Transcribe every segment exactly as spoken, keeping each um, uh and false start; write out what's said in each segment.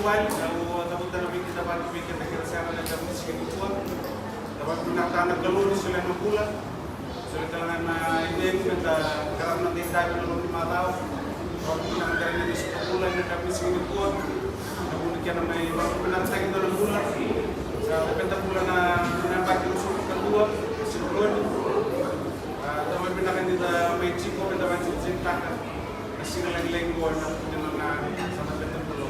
Au cavuta na veikidavaki vei keda kece sara ena yakavi ni siga nikua. Da vakavinavinakataka na Kalou ni solia na bula. Solia tale ga na icegu me da qarava na noda itavi ena loma ni macawa. Vakavinavinaka tale ga ni solia na bula ena yakavi ni siga nikua. Na vuna kena mai vakavinavinakataki dua na bula. Sa laveta bula na, na yabaki ruasagavulu ka dua, siga nikua. A, da vakavinavinaka ni da mai tiko, me da vakadinadinataka na siga lagilagi qo ena vuku ni nona sa laveta bula.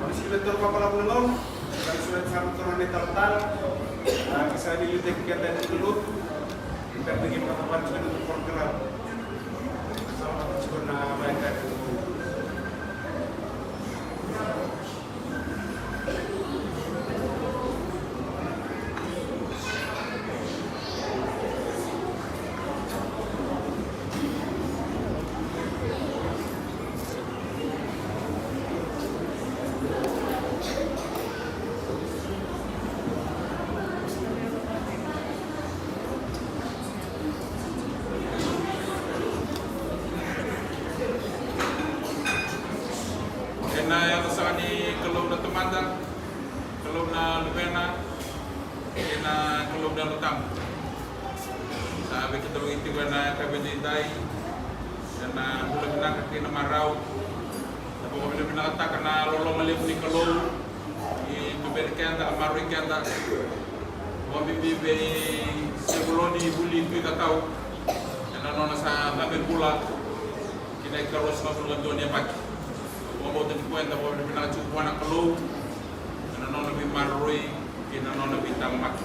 Au na sega ni via taura vakalavu na gauna, au na sega ni via taura na italatala, a, ka sa ni liutaki keda ena lotu, bera ni keimami vakatabana tiko na program. Sa vaka tiko na vakaitavi. Ena yaca saka ni Kalou na Tamada, Kalou na Luvena, kei na Kalou na Yalo Tabu. Sa vei keda tiko ena yakavi edaidai ena bula vinaka kei na marau. Na vakavinavinakataka na loloma levu ni Kalou, ni tuberi keda, maroroi keda. Vakabibi vei Sevoloni Vuli Tui Katau ena nona sa cabe bula ki na ikaruasagavulu ka dua ni yabaki. Vakabauta ni koya eda vakavinavinaka tiko vua na Kalou ena nona veimaroroi kei na nona veitaqomaki.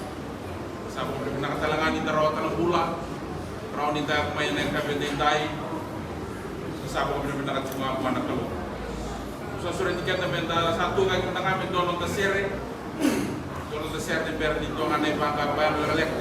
Sa vakavinavinaka tale ga ni da rawata na bula, rawa ni da yaco mai ena yakavi edaidai. Sa vakavinavinaka tiko ga vua na Kalou. Sa sureti keda me da sa tu ga kina ga me dua noda sere. Dua noda sere ni bera ni dua ga na ivakavakayalo lekaleka.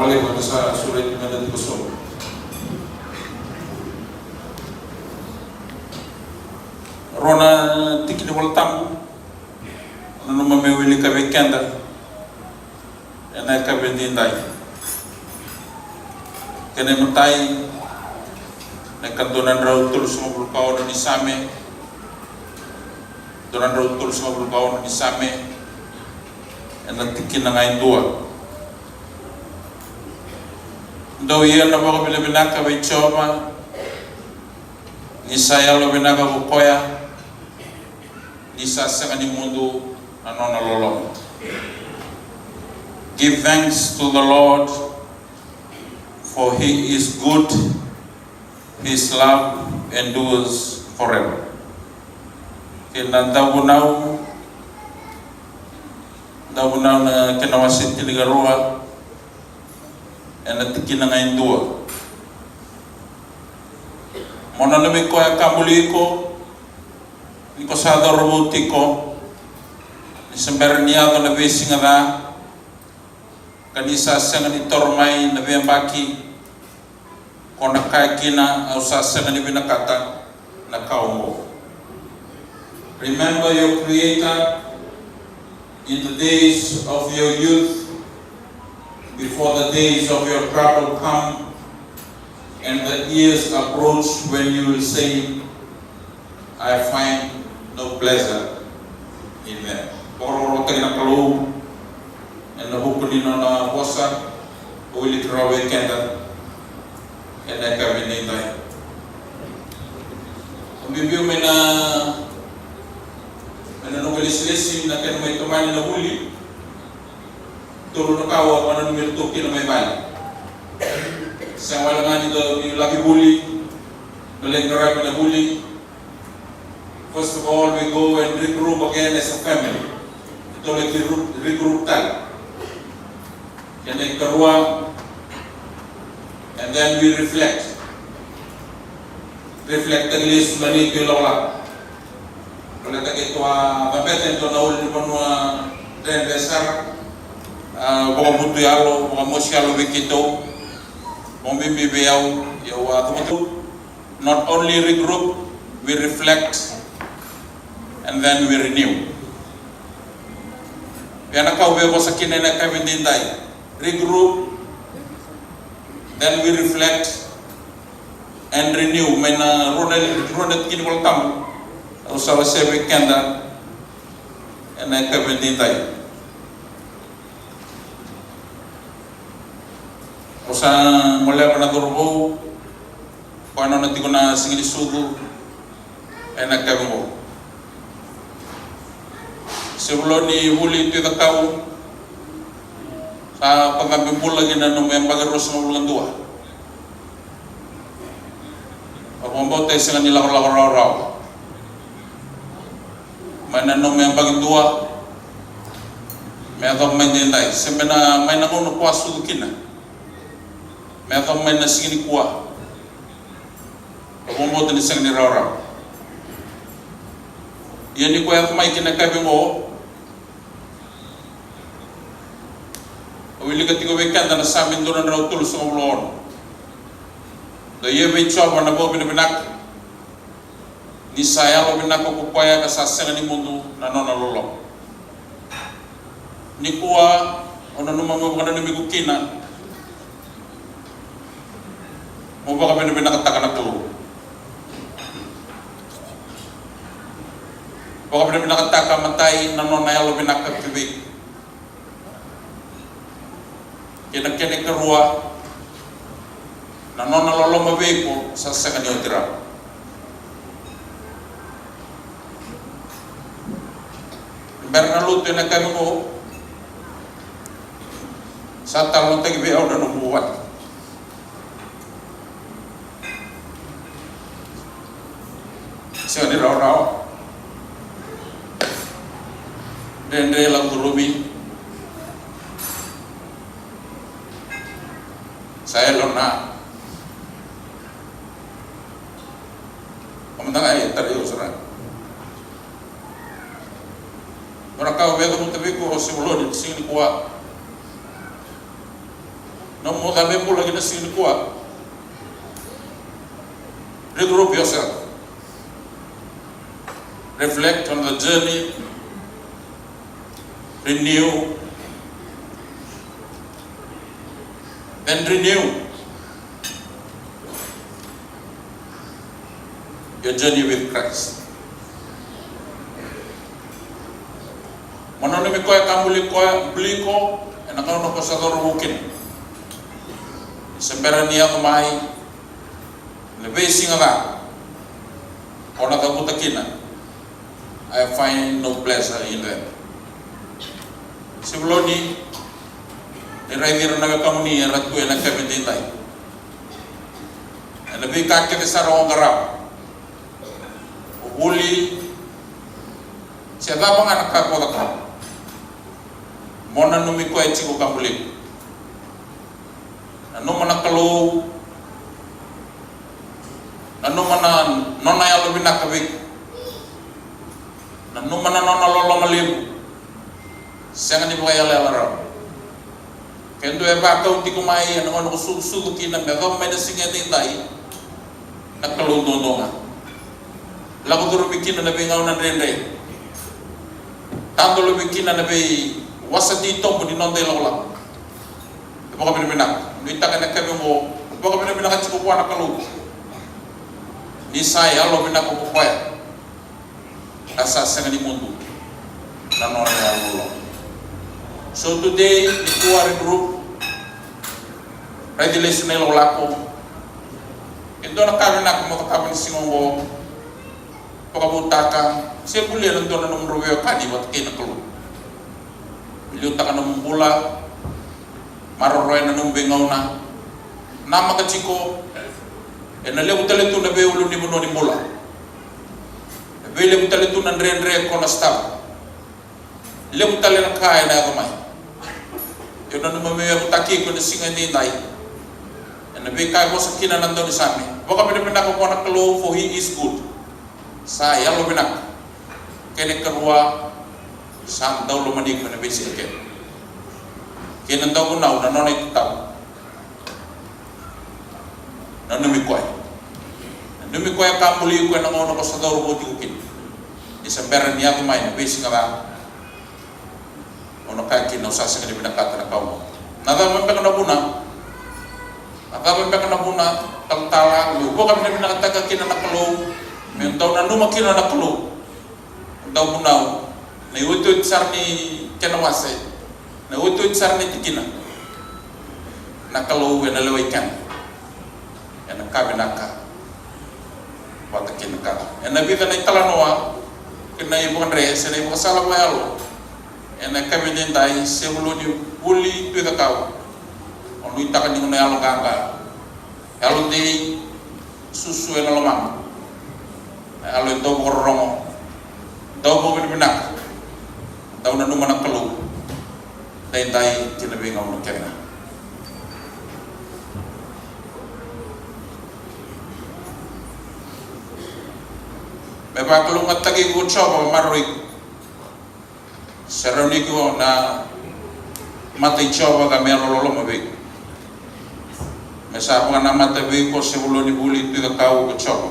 Vale, vale, sa sureti meda tiko sobu. Rua na tiki ni Vola Tabu. Nanuma meu wilika vei keda ena yakavi edaidai. Kena imatai, na ika dua na drau tolusagavulu ka ono ni Same. Dua na drau tolusagavulu ka ono ni Same, ena tikina ga e dua. Dou ia na vakavinavinaka vei Jiova, ni sa yalovinaka ko koya, ni sa sega ni mudu na nona loloma. Give thanks to the Lord, for he is good, his love endures forever. Kei na Dauvunau, Dauvunau na kena wase tinikarua, ena tikina ga e dua. Mo nanumi koya ka buli iko, ni ko sa cauravou tiko, ni se bera ni yaco na veisiga ca, ka ni sa sega ni toro mai na veiyabaki, ko na kaya kina, au sa sega ni vinakata na ka oqo. Remember your Creator in the days of your youth, before the days of your trouble come, and the years approach when you will say, I find no pleasure in them. Vakarokorokotaki na Kalou ena vuku ni nona vosa, o wiliki rawa vei keda ena yakavi edaidai. O biubiu mai na, mai na noqu ilesilesi na kena mai tomani na vuli. Tolu na ka au a vakananumi iratou kina mai vale. Sega wale ga ni dou ni laki vuli, na lai qaravi na vuli. First of all, we go and regroup again as a family. Tou lai regroup, regroup tale. Kena ikarua, and then we reflect. Reflect taki lesu na neitou ilakolako. Baleta keitou a cabeta e dua na ulunivanua dredre sara. A, vakavutu yalo, vakamosi yalo vei keitou. Vakabibi vei au, au a cavuta. Not only regroup, we reflect, and then we renew. Ia na ka au via vosa kina ena yakavi edaidai. Regroup, then we reflect, and renew. Mai na rua na, rua na tiki ni Vola Tabu au sa wasea vei keda ena yakavi edaidai. Au sa goleva na cauravou, koya nona tiko na siga ni sucu ena yakavi oqo. Se vulo ni vuli Tui Cakau, sa ko cabe bula ki na nomu yabaki ruasagavulu ka dua. Au vakabauta e sega ni lakolako rawarawa mai na nomu yabaki dua me yacova mai edaidai, se me na mai na gauna ko a sucu kina, me yacova mai na siga nikua. Au vakabauta ni sega ni rawarawa. Ia ni ko yaco mai ki na yakavi oqo, au wilika tiko vei keda na Same dua na drau tolusagavulu ka ono. Dou ia vei Jiova na vakavinavinaka, ni sa yalovinaka ko koya ka sa sega ni mudu na nona loloma. Nikua, au nanuma meu vakananumi iko kina mo vakavinavinakataka na Kalou. Vakavinavinakataka matai na nona yalovinaka vei iko. Kei na kena ikarua, na nona loloma vei iko sa sega ni oti rawa. Bera na lotu ena yakavi oqo, sa talanoataki vei au na noqu vuvale. Sega ni rawarawa. Dredre, lako curumi. Sa yalo na. Au mada ga e tarai au sara. Nona ka au via cavuta vei iko, o Sivoloni, na siga nikua. Nomu cabe bula ki na siga nikua. Regroup yourself. Reflect on the journey. Renew. Then renew your journey with Christ. Mo nanumi koya ka buli koya, buli iko ena gauna ko sa cauravou kina. Ni se bera ni yaco mai na veisiga ca ko na cavuta kina. I find no pleasure in them. Siviloni, ni raici ira na wekamuni era tu ena keve daidai. Ena veika kece sara o qarava, o vuli, se cava ga na ka ko cakava, mo nanumi koya tiko ka buli iko. Nanuma na Kalou. Nanuma na nona yalovinaka vei iko. Nanuma na nona loloma levu. Sega ni vakayalayala rawa. Ke dua e vakau tiko mai ena gauna ko sucusucu kina me yacova mai na siga edaidai, na Kalou duadua ga. Lako curumi kina na veigauna dredre. Tadolovi kina na veiwasa titobu ni noda ilakolako. E vakavinavinaka. Nuitaka na keve oqo, vakavinavinaka tiko vua na Kalou. Ni sa yalovinaka ko koya. A sa sega ni mudu na nona yalololoma. So today, nikua, regroup. Raici lesu na ilakolako. E dua na ka vinaka mo cakava ni siga oqo. Vakavoutaka se bulia na dua na nomudrau veiwekani vata kei na Kalou. Liutaka nomu bula. Maroroya na nomu veigauna. Namaka tiko, ena levu tale tu na veiulunivanua ni bula. E veilevu tale tu na dredre ko na sotava. Levu tale na ka ena yaco mai. Io, nanuma meu yavutaki iko ena siga edaidai ena veika e vosa kina na daunisame. Vakavinavinaka vua na Kalou, for he is good. Sa yalovinaka. Kena ikarua, sa dau lomani iko ena veisiga kece. Kei na dauvunau na nona itatau. Nanumi koya. Nanumi koya ka buli iko ena gauna ko sa cauravou tiko kina. Ni se bera ni yaco mai na veisiga ca. O na kaya kina, au sa sega ni vinakata na ka oqo. Na cava beka na vuna? Na cava beka na vuna talatala meu vakavinavinakataka kina na Kalou, meu dau nanuma kina na Kalou? Dau vunau na iotioti sara ni kena wase, na iotioti sara ni tikina. Na Kalou ena lewai keda ena ka vinaka vata kei na ka ca. Ena vica na italanoa kei na ivakadre se na ivakasala vakayalo ena kaveti edai, se vuli ni vuli Tui Cakau. O nuitaka ni o na yalo qaqa, yalo dei, susu ena lomamu. Na yalo e dau vakarorogo, dau vakavinavinaka, dau nanuma na Kalou. Daidai kei na veigauna kece ga. Me vakalougatataki iko ko Jiova, maroroi iko. Serauni iko na mata i Jiova ka me yalololoma vei iko. Me sa vakanamata vei iko se vuli ni vuli Tui Cakau ko Jiova,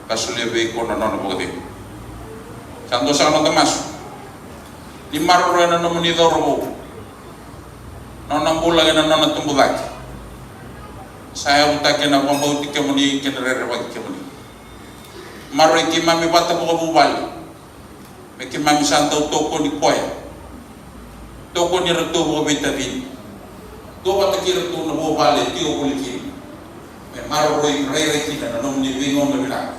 ka solia vei iko na nona vakacegu. Sa dua saka noda masu. Ni maroroya na nomuni cauravou, nona bula kei na nona tubu cake. Sa yavutaki ena vakabauti kemuni kei na rerevaki kemuni. Maroroi keimami vata vakavuvale. Me keimami sa dau tokoni koya. Tokoni iratou vakaveitacini. Duavata kei iratou na vuvale e tiko voli kina. Me maroroi rairai kina na nomuni veigauna vinaka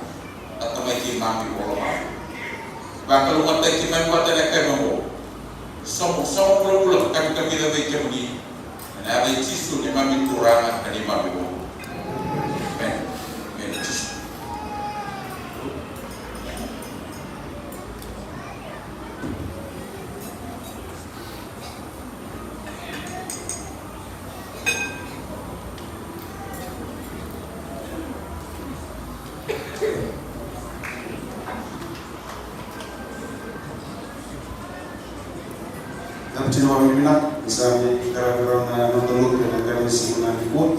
na Tamai keimami vakalomalagi. Vakalougatataki keimami vata ena yakavi oqo. Sogo, sogo vulavula ka kamikamica vei kemuni. Ena yaca i Jisu neimami Turaga ka neimami iVakabula. Emeni. Emeni Jisu. Cava Sina vakavinavinaka ni sa mai qaravi rau na noda lotu ena yakavi ni siga nikua.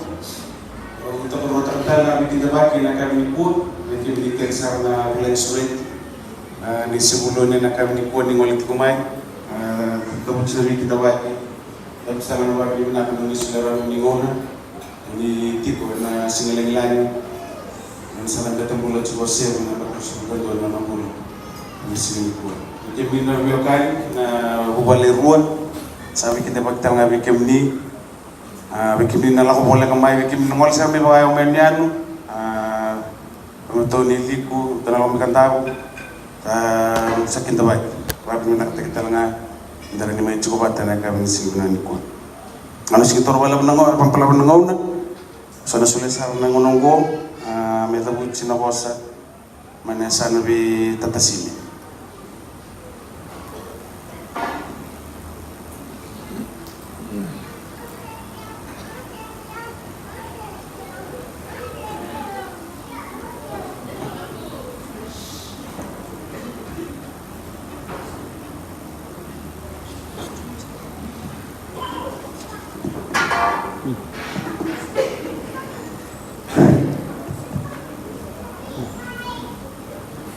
Au takarua tale na veikidavaki ena yakavi nikua vei kemuni kece sara na vulagi sureti. A, ni se vulagi ena yakavi nikua ni gole tiko mai. A, tavuti na veikidavaki. Tavuti sara na vakavinavinaka ni solia rau na nomuni gauna. Ni tiko ena siga lagilagi, ni sa na bete bula tiko o Sevu ena Bete Suku Kadua ena nona bula ena siga nikua. Kemuni na veiwekani na vuvale e rua, sa veikidavaki tale ga vei kemuni. A, vei kemuni na lako voleka mai, vei kemuni na gole sara mai vakayawa mai yanuyanu. A, Matau ni Liku, Tana Loma Kadavu, a, sa kidavaki. Vakavinavinakataki tale ga ni da rawa ni mai tiko vata ena yakavi ni siga vinaka nikua. Au na sega ni taura vakalavu na gauna, vakalavu na gauna. Sa na solia sara na gauna oqo, a, me cavuti na vosa mai na yasana vei Tata Simi.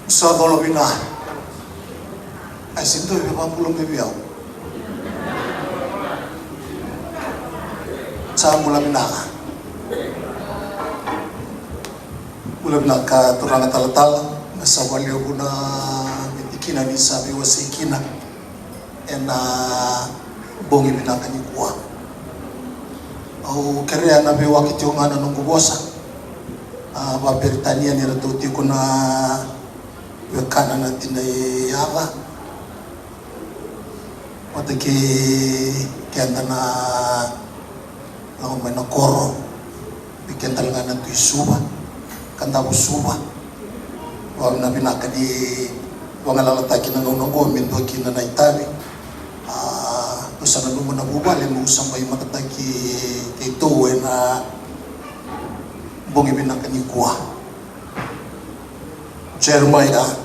Sa cola vina. Ai, se dua e vakabula mai vei au. Sa bula vinaka. Bula vinaka turaga talatala, na sa valevu na tikina ni sa veiwasei kina ena bogi vinaka nikua. Au kerea na veiwaki tiko ga na noqu vosa, a, vakaperitania ni ratou tiko na wekana na tinai yaca vata kei keda na lako mai na koro, vei keda tale ga na Tui Suva, Kadavu Suva. Vakavinavinaka ni vagalalataki na gauna oqo me dua kina na itavi. A, au sa nanuma na vuvale meu sa mai matataki keitou ena bogi vinaka nikua. Jeremiah,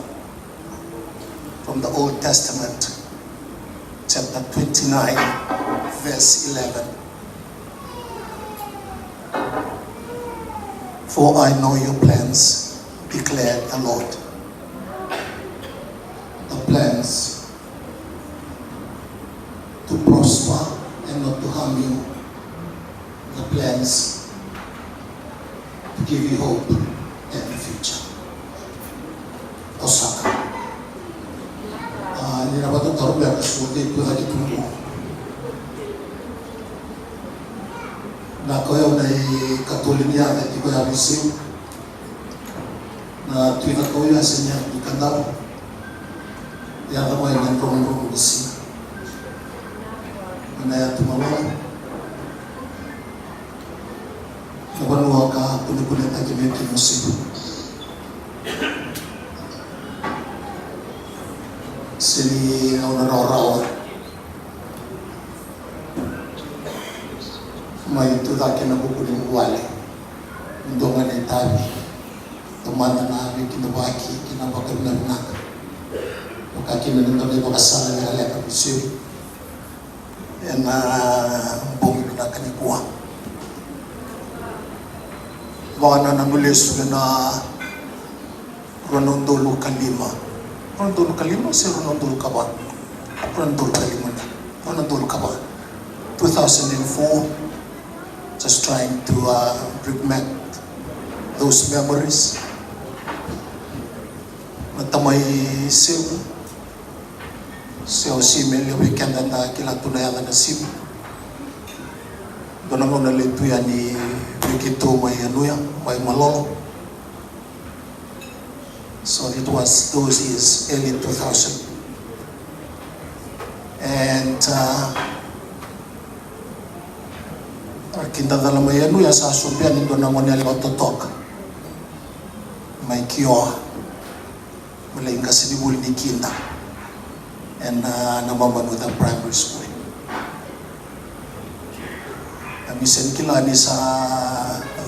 from the Old Testament, chapter twenty-nine, verse eleven. "For I know your plans," declared the Lord. "The plans to prosper and not to harm you. The plans to give you hope and a future." Osaka. A, ni na vakatataro beka, so dei tu cake tu qo. Na ka o yau na ikatolu ni yaca tiko ya veiseu. Na Tui Cakaudrove, a, se ni yaca ni Kadavu. Yaca mai na dromodromo ni siga. Na yatu maloga. Na vanua ka kunekunetaki mai kina o Sivu. Se ni gauna rawarawa. Mai tu cake na vuku ni vuvale. Dua ga na itavi. Tamata na veikidavaki kei na vakavinavinaka. Vaka kina ni dua na ivakasala lekaleka ni Sivu ena bogi vinaka nikua. Vakanananu lesu ena rua na udolu ka lima. Rua na udolu ka lima se rua na udolu ka va? Rua na udolu ka lima, da. Rua na udolu ka va. Two thousand and four. Just trying to, uh, bring back those memories. Na tamai Sivu. Se o Simi, e levu vei keda da kila tu na yaca na Simi. Dua na gauna levu tu yani vei keitou mai Yanuya, mai Malolo. So it was those years, early two thousand. And, uh, a kidacala mai Yanuya sa sobu yani dua na gone yalewa totoka mai Kioa. Me lai qasenivuli ni kida ena, na Mamanuca Primary School. Na misa ni kila ni sa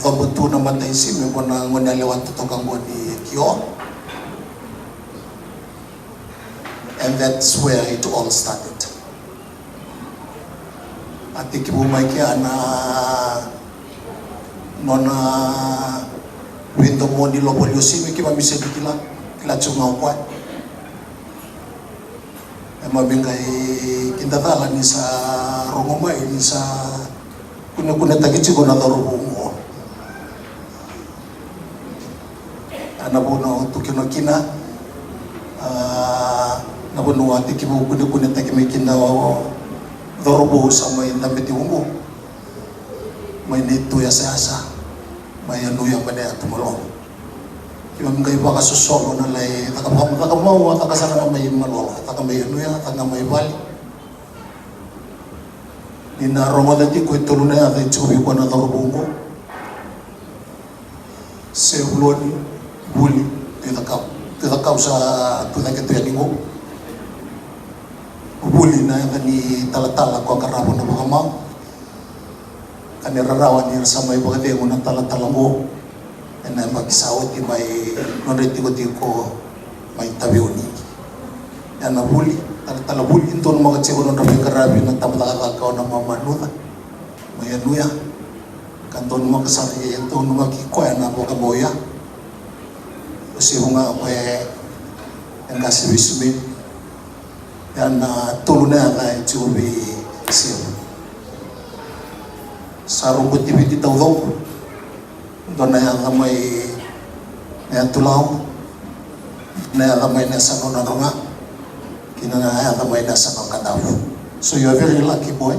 coba tu na mataisi me vo na gone yalewa totoka qo ni Kioa. And that's where it all started. A tekivu mai kea na nona veidomoni Lovo Liosimi, keimami sega ni kila, kila tiko ga o koya. Keimami qai kidacala ni sa rogo mai ni sa kunekunetaki tiko na cauravou oqo. A, na vanua au tu kina, a, na vanua a tekivu kunekunetaki mai kina o cauravou sa mai dabe tiko oqo, mai Naitu, Yasayasa, mai Yanuya, mai na yatu Maloa. Keimami qai vakasosolo na lai caka, caka mau, a caka sara ga mai Maloa, a caka mai Yanuya, a caka ga mai vale. Ni na rogoca tiko e tolu na yaca e tiko vei koya na cauravou oqo. Sevuloni, Vuli, Tui Cakau. Tui Cakau sa tu cake tu yani qo. Vuli na yaca ni talatala ko qarava na vakamau. Ka ni rarawa ni ra sa mai vakacegu na talatala oqo ena yabaki sa oti mai nodra itikotiko mai Taveuni. Ia na Vuli, talatala Vuli, donumaka tiko nodra veiqaravi na tabacakacaka o na mamanuca mai Yanuya. Ka donumaka sara, e donumaki koya na vakamau ya. O Sevu ga o koya e qase vei Sumeni. Ia na tolu na yaca e tiko vei Sevu. Sa roboti Viti taucoko. Dua na yaca mai na yatu Lau, na yaca mai na yasana o Nadroga, kei na yaca mai na yasana o Kadavu. So you are very lucky boy.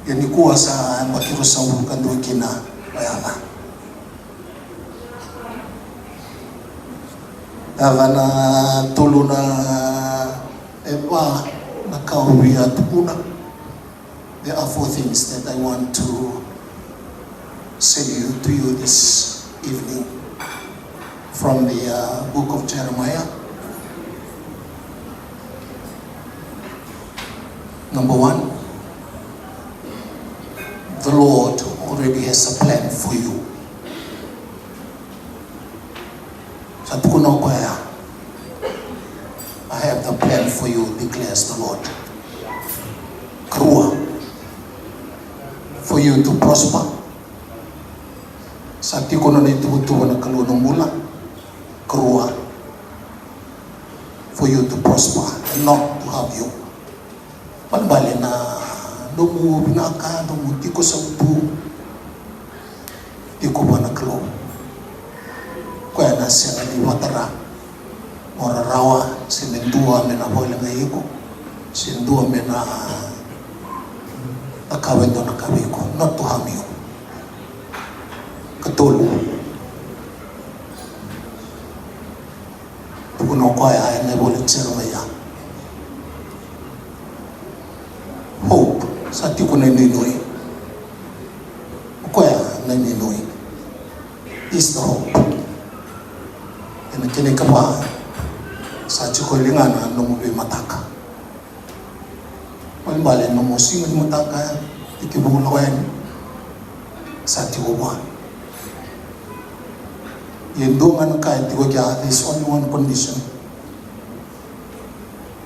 Ia nikua sa yabaki ruasagavulu ka dua kina na yaca. Yaca na tolu na, e va na ka au via tukuna. There are four things that I want to say you, to you this evening from the, uh, book of Jeremiah. Number one, the Lord already has a plan for you. Sa tukuna o koya, "I have the plan for you," declares the Lord. Karua, for you to prosper. Sa tiko na nona ituvatuva na Kalou na bula. Karua, for you to prosper and not to harm you. Balebale na nomu vinaka, nomu tiko sautu, tiko vua na Kalou. Koya na sega ni vakatara mo rarawa, se me dua me na vakaleqai iko, se dua me na cakava e dua na ka vei iko. Not to harm you. Katolu. Tukuna o koya ena ivola i Jeremaia. Hope, sa tiko na inuinui. O koya na inuinui. Is the hope. Ena kena ikava, sa tiko e ligana na nomu veimataka. Balebale na nomu siga ni mataka, tekivu lako yani, sa tiko vua. Ia e dua ga na ka e tiko kea, there's only one condition.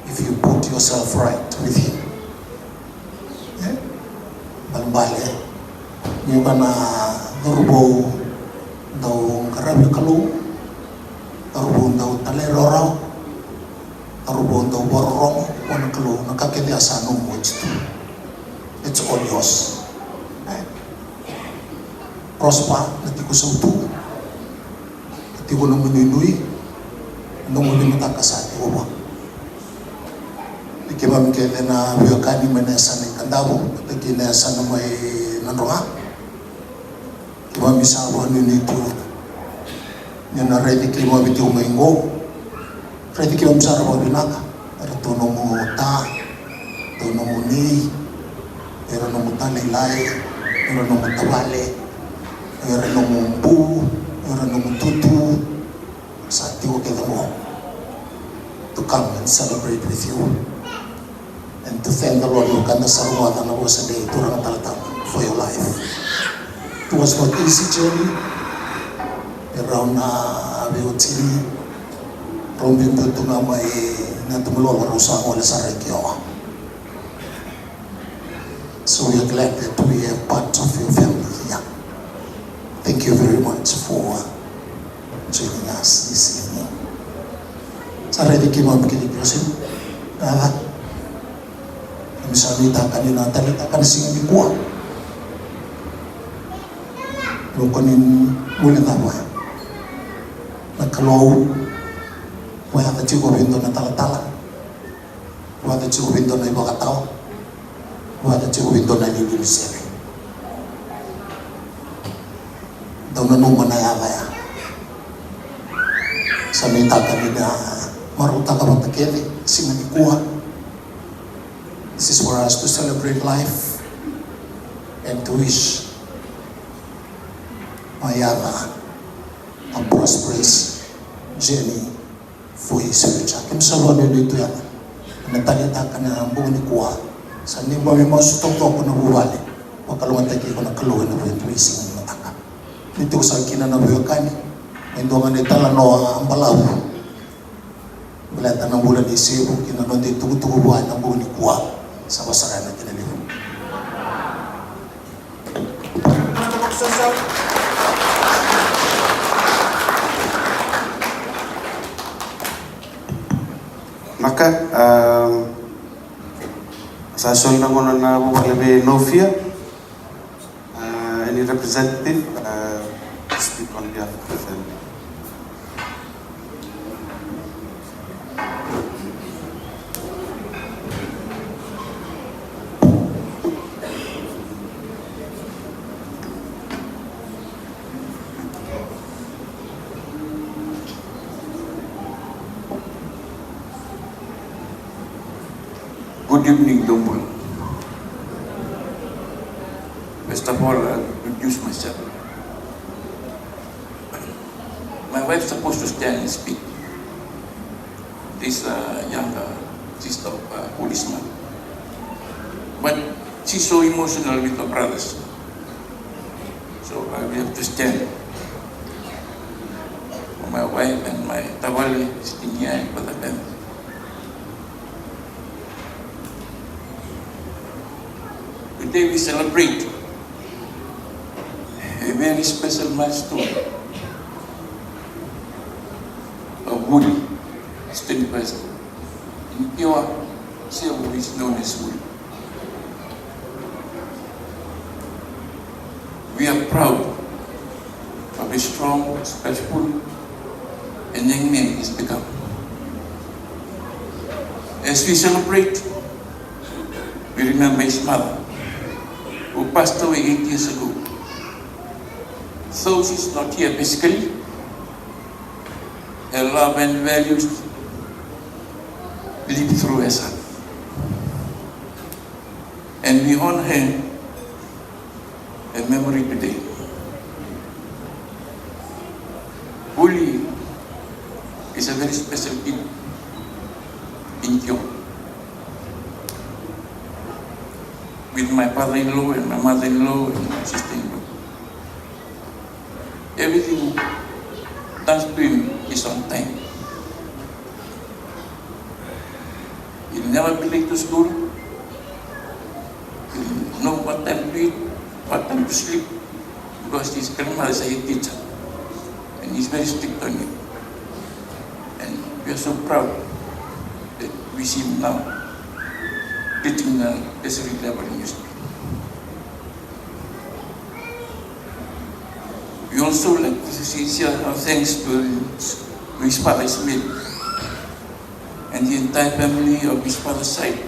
If you put yourself right with him. E? Balebale. Ni o na cauravou dau qaravi Kalou, cauravou dau talairawarawa, cauravou dau vakarorogo vua na Kalou, na ka kece ya sa nomu oti tu. It's all yours. E? Prosper, na tiko sautu, na tiko nomu inuinui, na nomu veimataka sa tiko vua. Ni keimami kece na veiwekani mai na yasana i Kadavu, vata kei na yasana mai Nadroga. Keimami sa vakanuinui tu ni na raici keimami tiko mai qo. Raici keimami sara vakavinaka. Eratou nomu ta, eratou nomu nei, era nomu ta lailai, era nomu tavale, era nomu bu, era nomu tutu. Sa tiko kece qo to come and celebrate with you and to thank the Lord. Au kaya sa rogoca na vosa nei Turaga Talatala for your life. It was not easy journey. E rau na veiwatini rau biubiu tu ga mai na Tumalolo, rau sa gole sara i Kioa. So we are glad that we are part of your family here. Thank you very much for joining us this evening. Sa raici keimami kece na blessing. Brother, keimami sa nuitaka ni na taleitaka na siga nikua. Loko ni vuli cava na Kalou. Vakayaco tiko vei dua na talatala. Vakayaco tiko vei dua na ivakatawa. Vakayaco tiko vei dua na iliuliu sere. Dau nanuma na yaca ya. Sa nuitaka ni da marautaka vata kece siga nikua. This is for us to celebrate life and to wish my yaca a prosperous journey for his future. Keimami sa vakanuinui tu yani na taleitaka na bogi nikua. Sa neimami masu taucoko na vuvale. Vakalougatataki iko na Kalou ena vuku ni siga ni mataka. Ni tiko sara kina na veiwekani, e dua ga na italanoa balavu. Baleta na bula ni Sivu kei na noda itukutuku vua ena bogi nikua. Sa vakasara na kena levu. Maka, um, sa soli na gauna na vuvale vei Nofia. Uh, any representative, uh, to speak on behalf of the family? Good evening, Dumbul. First of all, I'll introduce myself. My wife supposed to stand and speak. This, uh, younger sister of, uh, policeman. But she's so emotional with my brothers. So I will have to stand for my wife and my tavale sitting here in Brother Ben. Today we celebrate a very special milestone of Vuli, twenty-first. In Pure, Sevu is known as Vuli. We are proud of a strong, respectful, and young man he's become. As we celebrate, we remember his mother, who passed away eight years ago. Though she's not here physically, her love and values live through her son. And we honor her, her memory today. Vuli is a very special kid in Kyo. With my father-in-law and my mother-in-law and my sister-in-law. Everything done to him is on time. He'll never be late to school. He'll know what time to eat, what time to sleep, because his grandmother is a head teacher, and he's very strict on him. And we are so proud that we see him now teaching the tertiary level in Uspi. We also like to sincere our thanks to, to his father Ismail and the entire family of his father's side,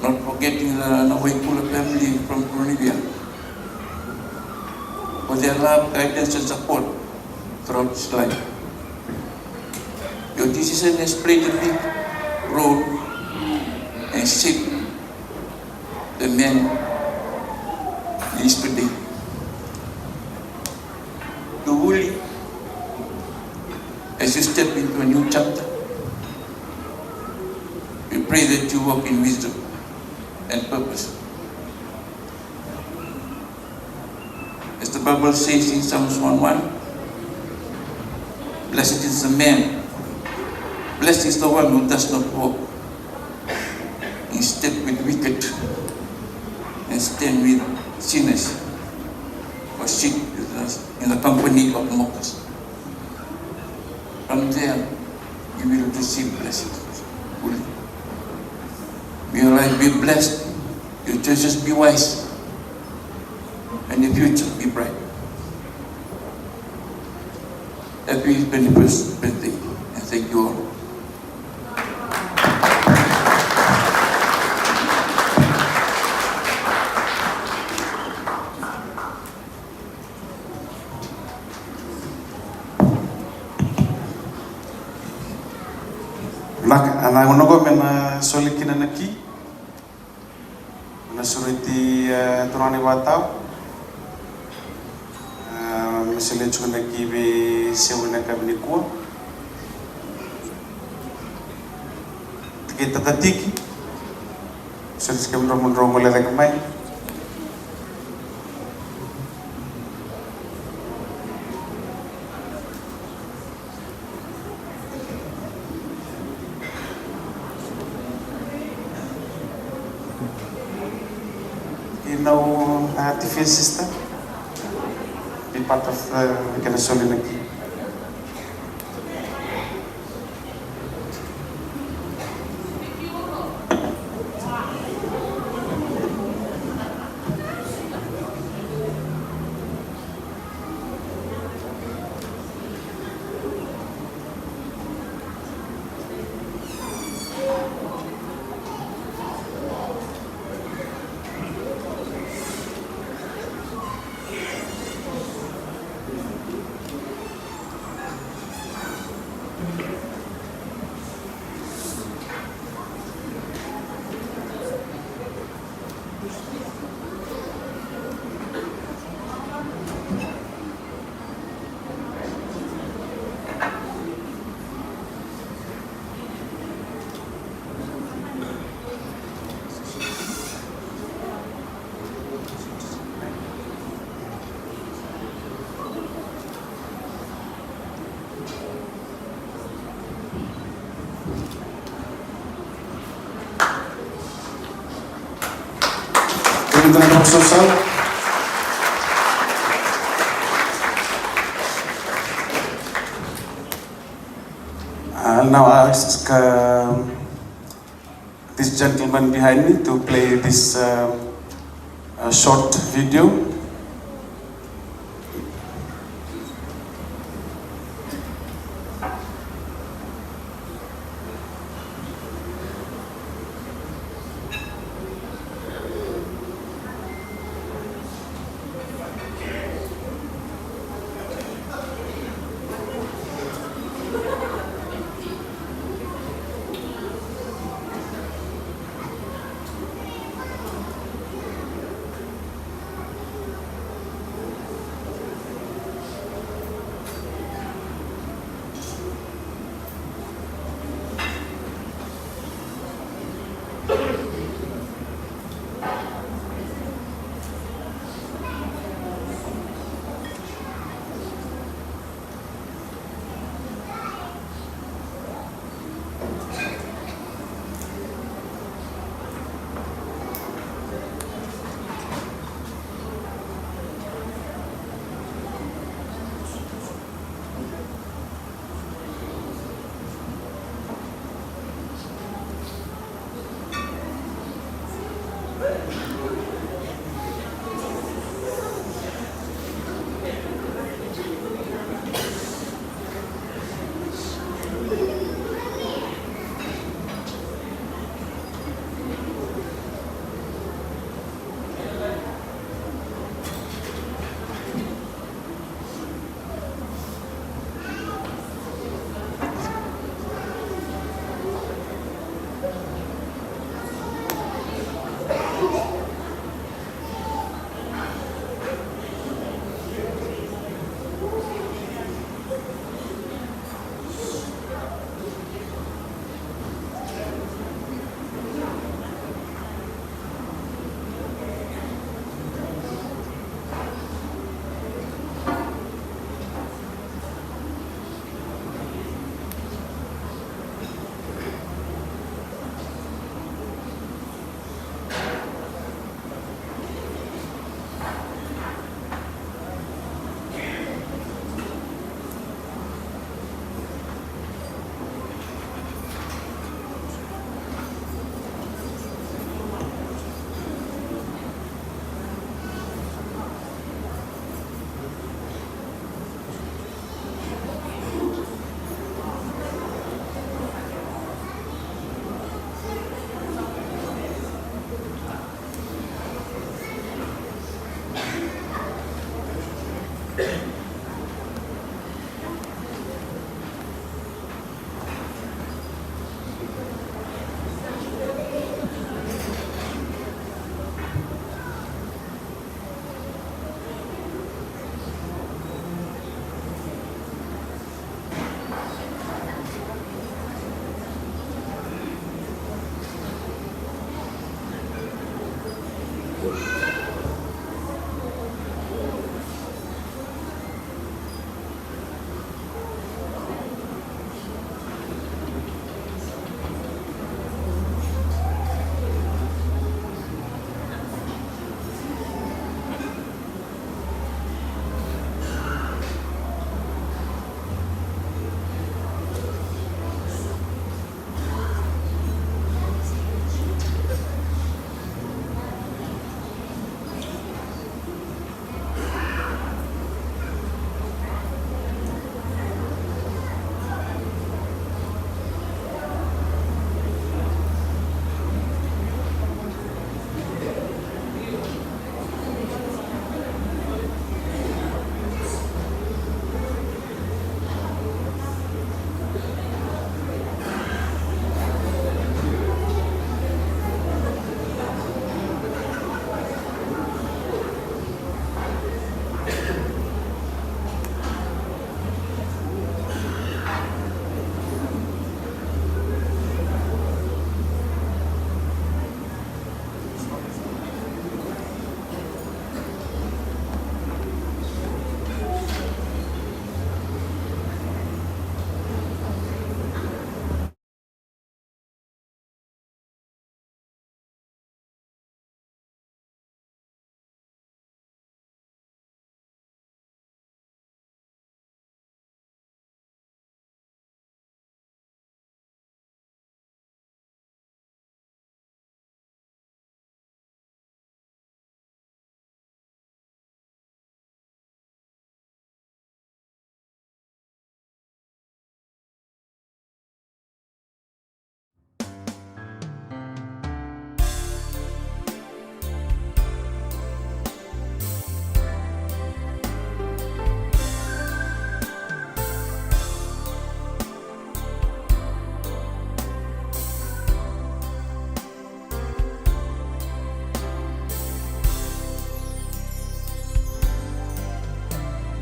not forgetting the Nawaikula family from Kurunivia, for their love, guidance and support throughout his life. Your decision has played a big role in shaping the man he is today. To Vuli, as you step into a new chapter, we pray that you walk in wisdom and purpose. As the Bible says in Psalms one one, "Blessed is the man, blessed is the one who does not walk in step with wicked, Stand with sinners or sit with us in the company of mockers. From there, you will receive blessings. May your life be blessed, your choices be wise, and your future be bright. Happy twenty-first birthday, and thank you all. Na, na gauna qo me na soli kina na ki. Na sureti, e, turaga ni vakatawa. E, me solia tiko na ki vei Sevu ena yakavi nikua. Tiki tatatiki. Soli tiko kemudrau mo drau gole cake mai. You know, uh, the Fizz sister, be part of, uh, the Kena Soli na Ki. I'll now ask, um, this gentleman behind me to play this, um, uh, short video.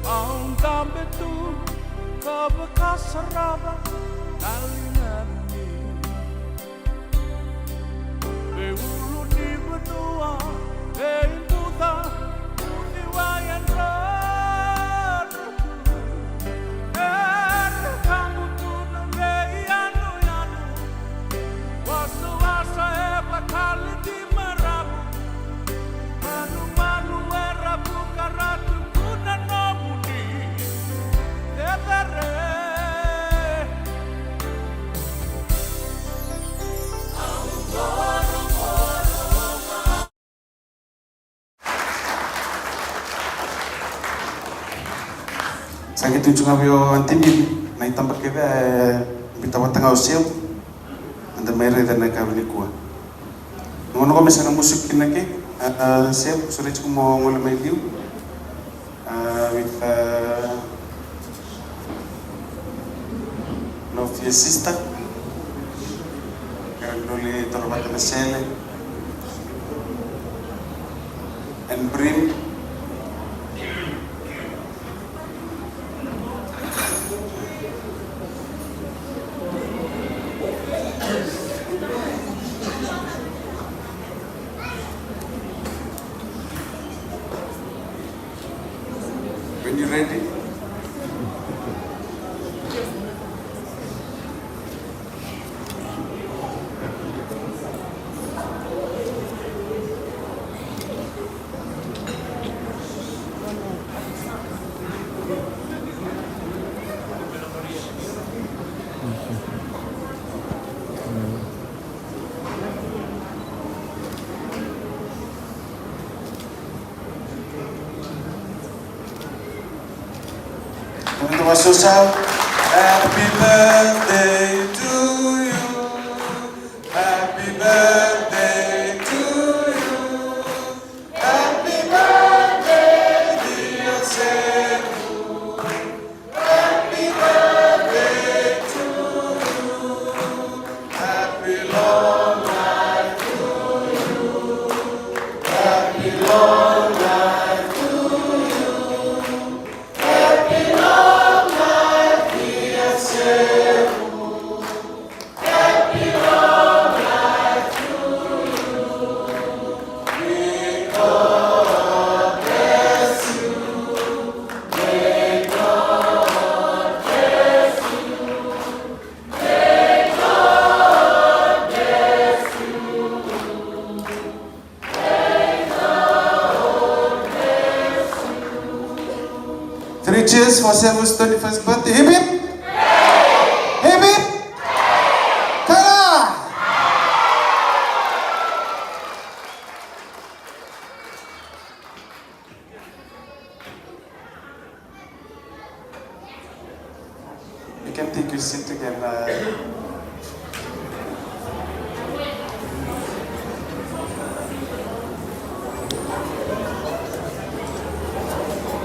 Au dabe tu ka vakasarava na liga ni veiulunivanua, veiduca, uciwai, yadra na tui. Era kabu tu na veiyanuyanu, wasawasa e vakali di maravu. Manumanu era vuka ra tukuna nomuni cecere. Sa qai tu ga vei o Aunty Mimi na itaba kece e biuta vata ga o Selu. Eda mai raica na yakavi nikua. Noqu, noqu me sa na musu kina ke, a, a, Selu, sureti iko mo gole mai liu. A, with, a, love your sister. Kere doli toro vata na sele. And Brim. When you ready. Happy birthday to you. Happy birthday to you. Happy birthday, dear Selu. Happy birthday to you. Happy long life to you. Happy long life to you. Happy long life, dear Selu. Cheers for Sevu's twenty-first birthday. Hip hip! Hip hip! Kara! You can take your seat again. Uh,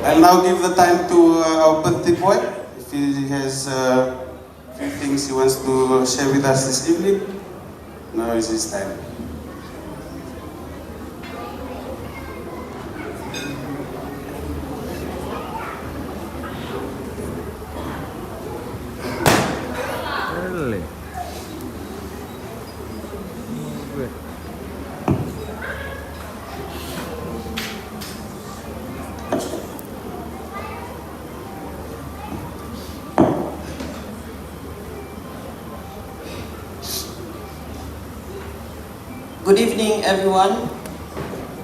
I'll now give the time to uh, our birthday boy if he has uh, few things he wants to share with us this evening. Now is his time. Good evening, everyone.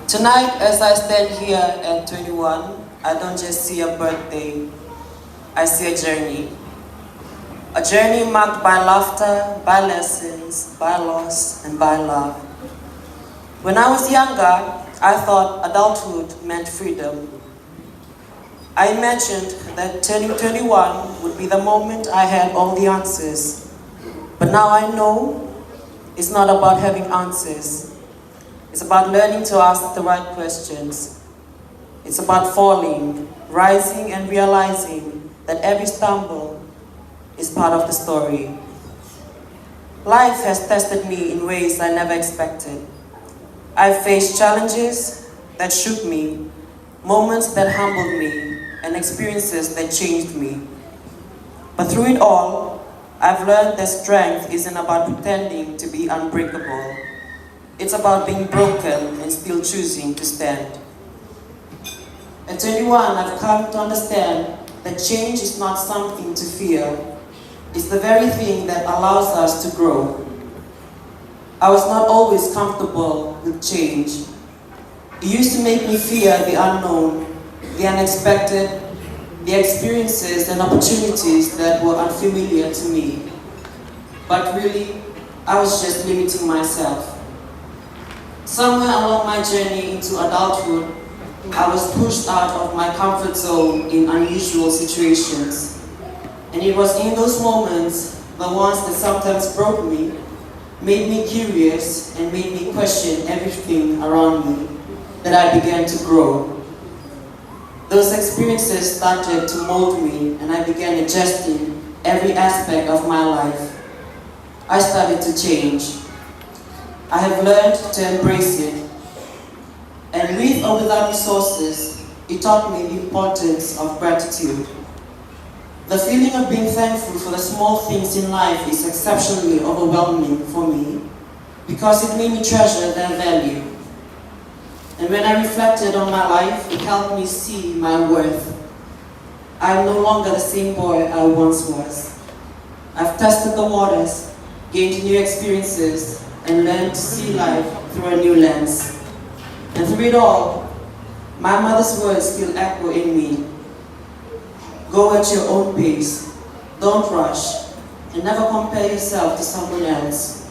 Tonight, as I stand here at twenty-one, I don't just see a birthday. I see a journey. A journey marked by laughter, by lessons, by loss, and by love. When I was younger, I thought adulthood meant freedom. I imagined that turning twenty-one would be the moment I had all the answers. But now I know it's not about having answers. It's about learning to ask the right questions. It's about falling, rising, and realizing that every stumble is part of the story. Life has tested me in ways I never expected. I've faced challenges that shook me, moments that humbled me, and experiences that changed me. But through it all, I've learned that strength isn't about pretending to be unbreakable. It's about being broken and still choosing to stand. At twenty-one, I've come to understand that change is not something to fear. It's the very thing that allows us to grow. I was not always comfortable with change. It used to make me fear the unknown, the unexpected, the experiences and opportunities that were unfamiliar to me. But really, I was just limiting myself. Somewhere along my journey into adulthood, I was pushed out of my comfort zone in unusual situations. And it was in those moments, the ones that sometimes broke me, made me curious, and made me question everything around me, that I began to grow. Those experiences started to mold me, and I began adjusting every aspect of my life. I started to change. I have learned to embrace it. And with or without resources, it taught me the importance of gratitude. The feeling of being thankful for the small things in life is exceptionally overwhelming for me because it made me treasure their value. And when I reflected on my life, it helped me see my worth. I am no longer the same boy I once was. I've tested the waters, gained new experiences, and learned to see life through a new lens. And through it all, my mother's words still echo in me. Go at your own pace. Don't rush. And never compare yourself to someone else.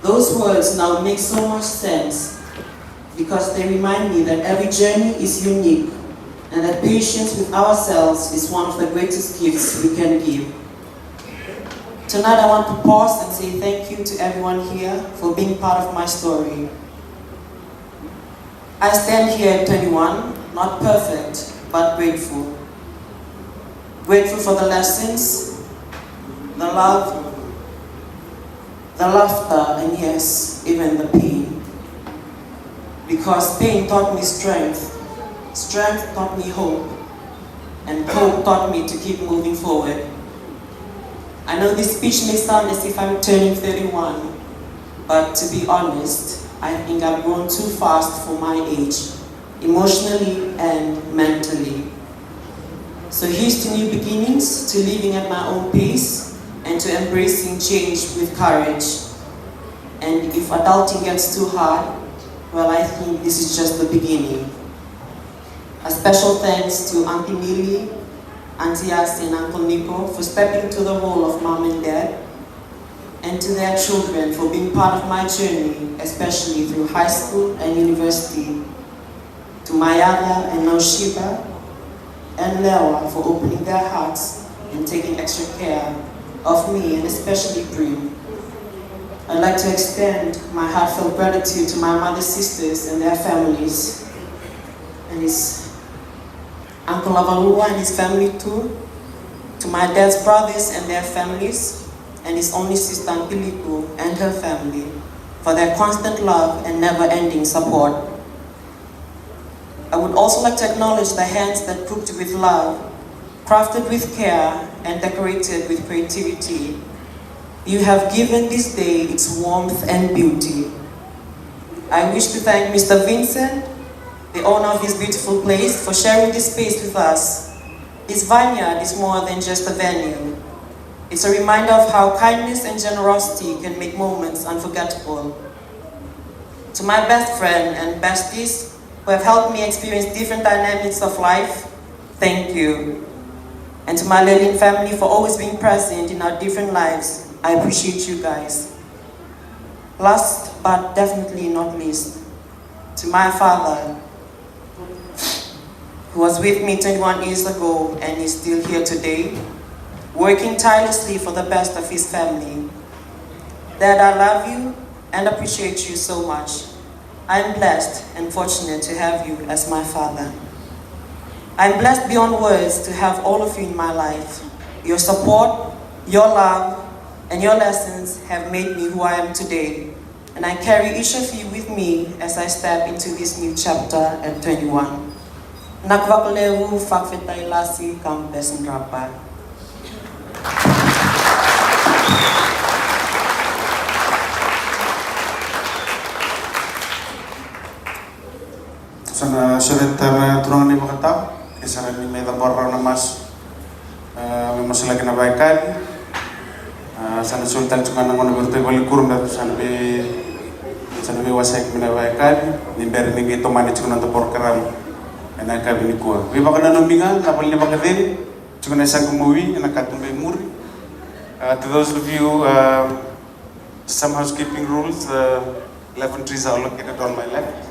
Those words now make so much sense because they remind me that every journey is unique and that patience with ourselves is one of the greatest gifts we can give. Tonight, I want to pause and say thank you to everyone here for being part of my story. I stand here at twenty-one, not perfect, but grateful. Grateful for the lessons, the love, the laughter, and yes, even the pain. Because pain taught me strength, strength taught me hope, and hope taught me to keep moving forward. I know this speech may sound as if I'm turning thirty-one, but to be honest, I think I've grown too fast for my age, emotionally and mentally. So here's to new beginnings, to living at my own pace, and to embracing change with courage. And if adulting gets too hard, well, I think this is just the beginning. A special thanks to Auntie Millie, Auntie Yasi and Uncle Nico for stepping into the role of mom and dad, and to their children for being part of my journey, especially through high school and university. To Mayara and Naushiba and Lewa for opening their hearts and taking extra care of me and especially Brie. I'd like to extend my heartfelt gratitude to my mother's sisters and their families, and his uncle Avalua and his family too, to my dad's brothers and their families, and his only sister Auntie Liku and her family for their constant love and never-ending support. I would also like to acknowledge the hands that cooked with love, crafted with care, and decorated with creativity. You have given this day its warmth and beauty. I wish to thank Mister Vincent, the owner of this beautiful place, for sharing this space with us. This vineyard is more than just a venue. It's a reminder of how kindness and generosity can make moments unforgettable. To my best friend and besties who have helped me experience different dynamics of life, thank you. And to my Lelin family for always being present in our different lives, I appreciate you guys. Last but definitely not least, to my father, who was with me twenty-one years ago and is still here today, working tirelessly for the best of his family. Dad, I love you and appreciate you so much. I'm blessed and fortunate to have you as my father. I'm blessed beyond words to have all of you in my life. Your support, your love, and your lessons have made me who I am today. And I carry each of you with me as I step into this new chapter at twenty-one. Vinaka vakalevu, vakafetai Lasi, God bless and drop by. Sa na sureta na turaga ni vakatawa, ke sa na ni mai cabora rawa na masu. A, me masulaki na vakayakavi. A, sa na soli tale tiko ga na gauna vei iratou i valenikuro me sa na vei, sa na veiwaseki mai na vakayakavi. Ni bera ni qai tomani tiko na noda porokaramu ena yakavi nikua. Veivakananumi ga na vale ni vakacegu tiko na yasaqu mawi ena katuba i muri. A, to those of you, a, some housekeeping rules, a, Lavatories are located on my left.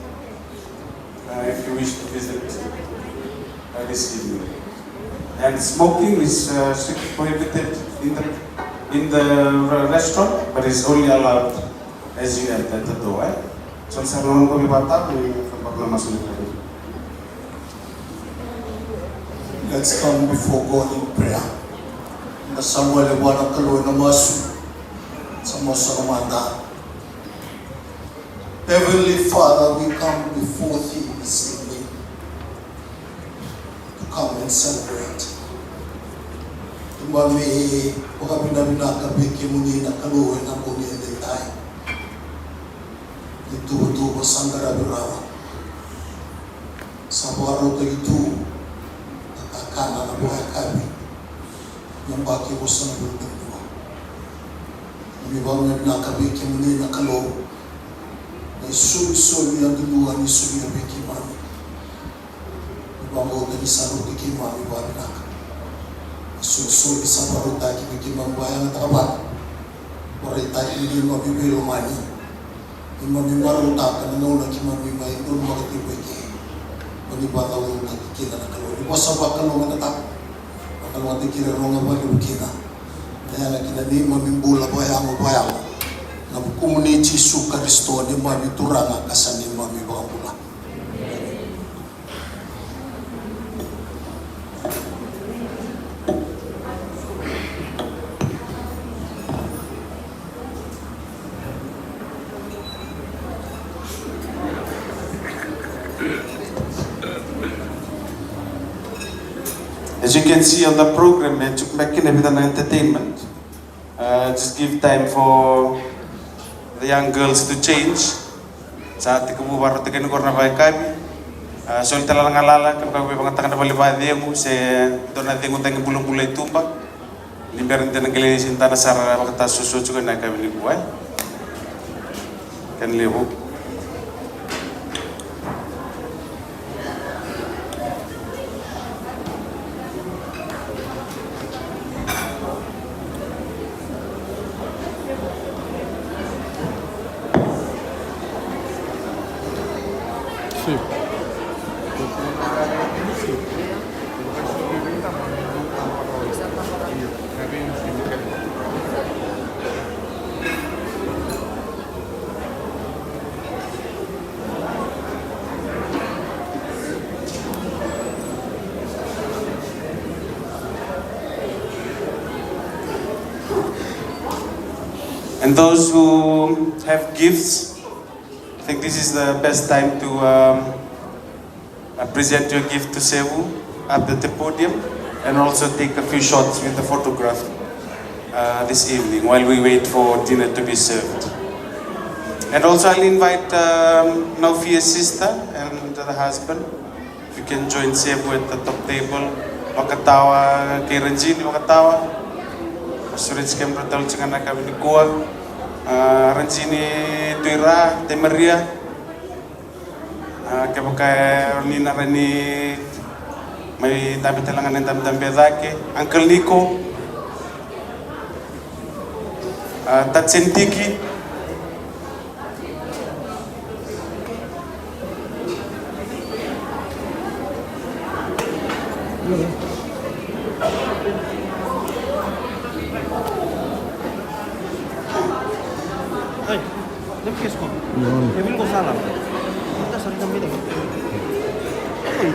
Uh, if you wish to visit, uh, this evening. And smoking is, uh, strictly prohibited in the, in the re-, restaurant, but is only allowed as you enter the door, eh? So, sa na noqu vata, we can. Let's come before God in prayer. Na sa wale vua na Kalou ena masu. Sa masu mada. Heavenly Father, we come before thee this evening to come and celebrate. Keimami vakavinavinaka vei kemuni na Kalou ena bogi edaidai. Ni tuvatuva sa qaravi rawa. Sa vakarautaki tu na kakana na vakayakavi. Na yabaki ruasagavulu ka dua. Keimami vakavinavinaka vei kemuni na Kalou. Na isolisoli yadudua ni solia vei keimami. Ni vakabauta ni sa rauti keimami vakavinaka. Na isolisoli sa vakarautaki me keimami vakayagataka vata. Vakaraitaki ni keimami veilomani. Keimami marautaka na gauna keimami mai donumaka tiko eke. Mo ni vakacaucautaki kina na Kalou. Ni vosa vakalougatataka. Vakalougatataki ira rogo vakalevu kina. Na yaga kina neimami bula vakayago vakayago. Na vukumuni Jisu Karisito neimami Turaga ka sa neimami Vakabula. As you can see on the program, e tiko beka kina e vica na entertainment. Uh, just give time for the young girls to change. Sa tekivu vakarautaki kina qori na vakayakavi. Uh, soli tale na galala, kevaka veivagataka na vale vakacegu se dua na cegu tagi bulabula i tuba. Ni bera ni da na qai lai sintana sara vakatasuasua tiko ena yakavi nikua, e? Kena levu. And those who have gifts, I think this is the best time to um, uh, present your gift to Sevu up at the podium and also take a few shots with the photograph uh, this evening while we wait for dinner to be served. And also I'll invite um, Naufia's sister and the husband. If you can join Sevu at the top table. Vakatawa kei Rajini, vakatawa. Sureti kemudou tale tiko ga na yakavi nikua. Ah, Rajini Tuira, Tei Maria. Ah, kevaka ni na rawa ni mai dabe tale ga na dabedabe e cake. Uncle Niko. Ah, Tatsen Tiki. Hey, let me guess. Evil ko sala. Kita sari kami dah. Hey,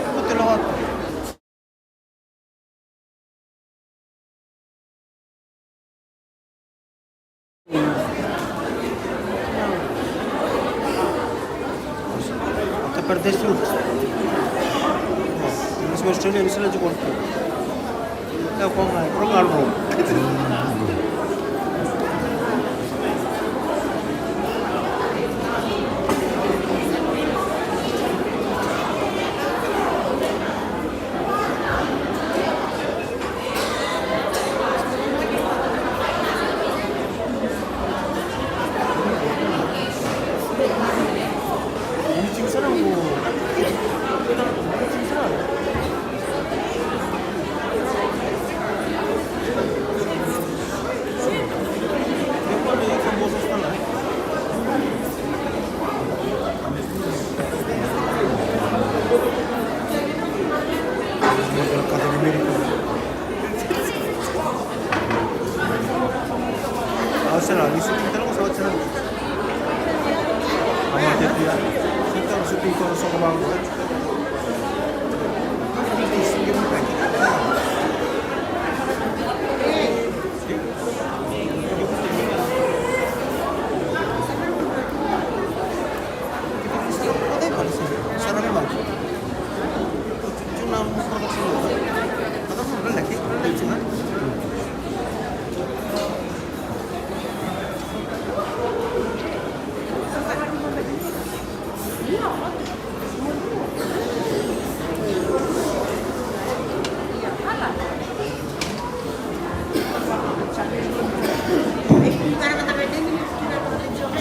aku telah waktu. Até perde frutos. Mas Australia, não sei lá de quanto. É o qual vai, por um carro.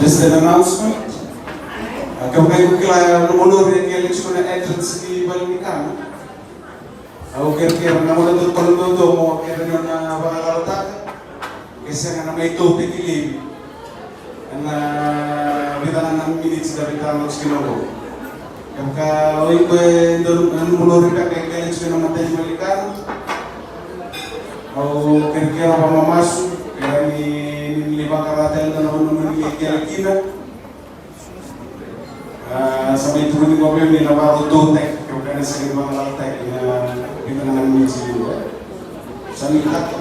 Just an announcement. Ah, kevaka iko kila, lomalomarua e qele tiko na entrance ni vale ni kana. Au kerekere na gauna dodonu, dodonu mo kerea na nona vakalalataka. Ke sega na mai tautaki laivi ena vica na miniti da veitalanoa tiko kina qo. Kevaka o iko e dau lomalomarua beka e qele tiko ena matai ni vale ni kana, au kerekere vakamamasu, kerea ni, ni, ni vakarau tale na vanua mo ni qele kina. Ah, sa mai tukuni qo vei au ni na vakarautaki, kevaka ena sega ni vakalalataki ena vica na miniti. Sa ni taka.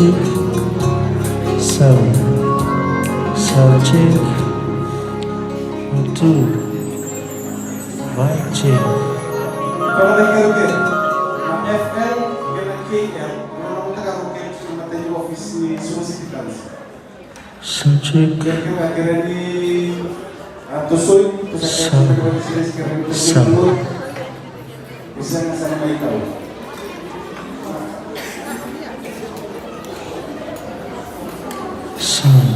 Sound. Sound check. One, two. Mic check. Sound check. Sound. Sound. Sound.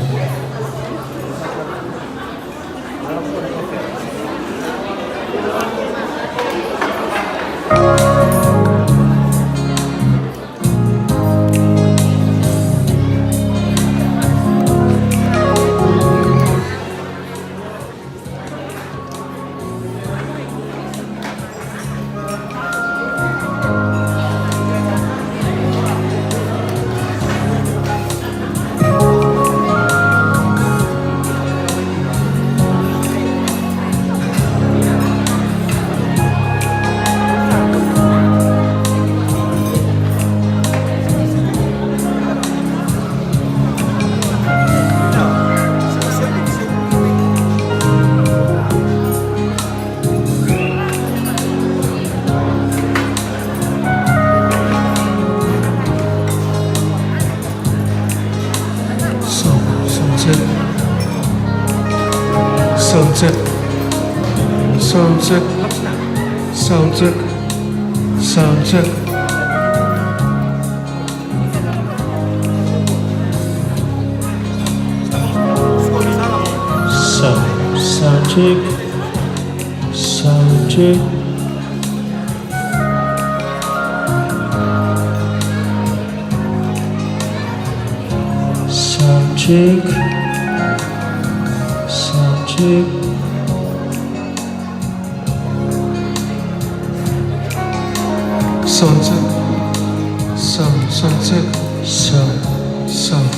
Sound, sound check. Sound check. Sound check. Sound check. Sound check. Sound, sound check. Sound check. Sound check. Sound check. Sound check. Sound, sound check. Sound, sound.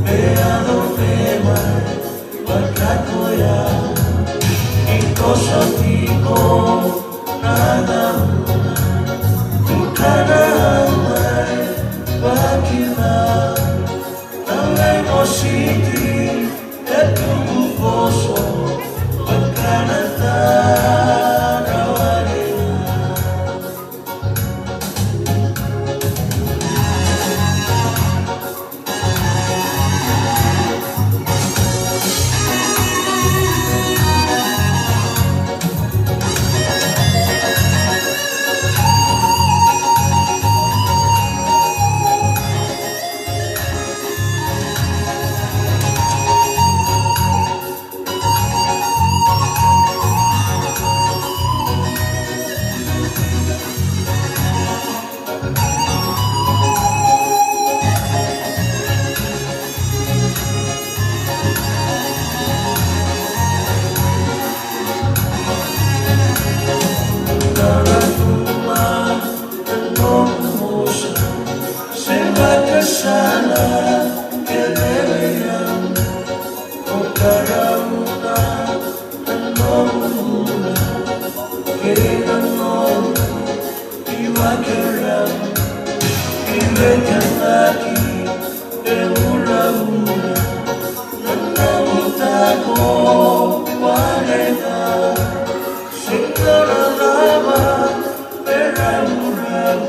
Me yaco me mai vaka koya, ni toso tiko na gauna. Tukuna mai vakila na lai mositi e tubu voso vaka na tara wale. Sega ka sala kece vei au, o Karauna na nomu bula kei na nomu ivakarau. Ni veikanaki e vuravura na nomu tako wale ga. Sega na cava me ravurau.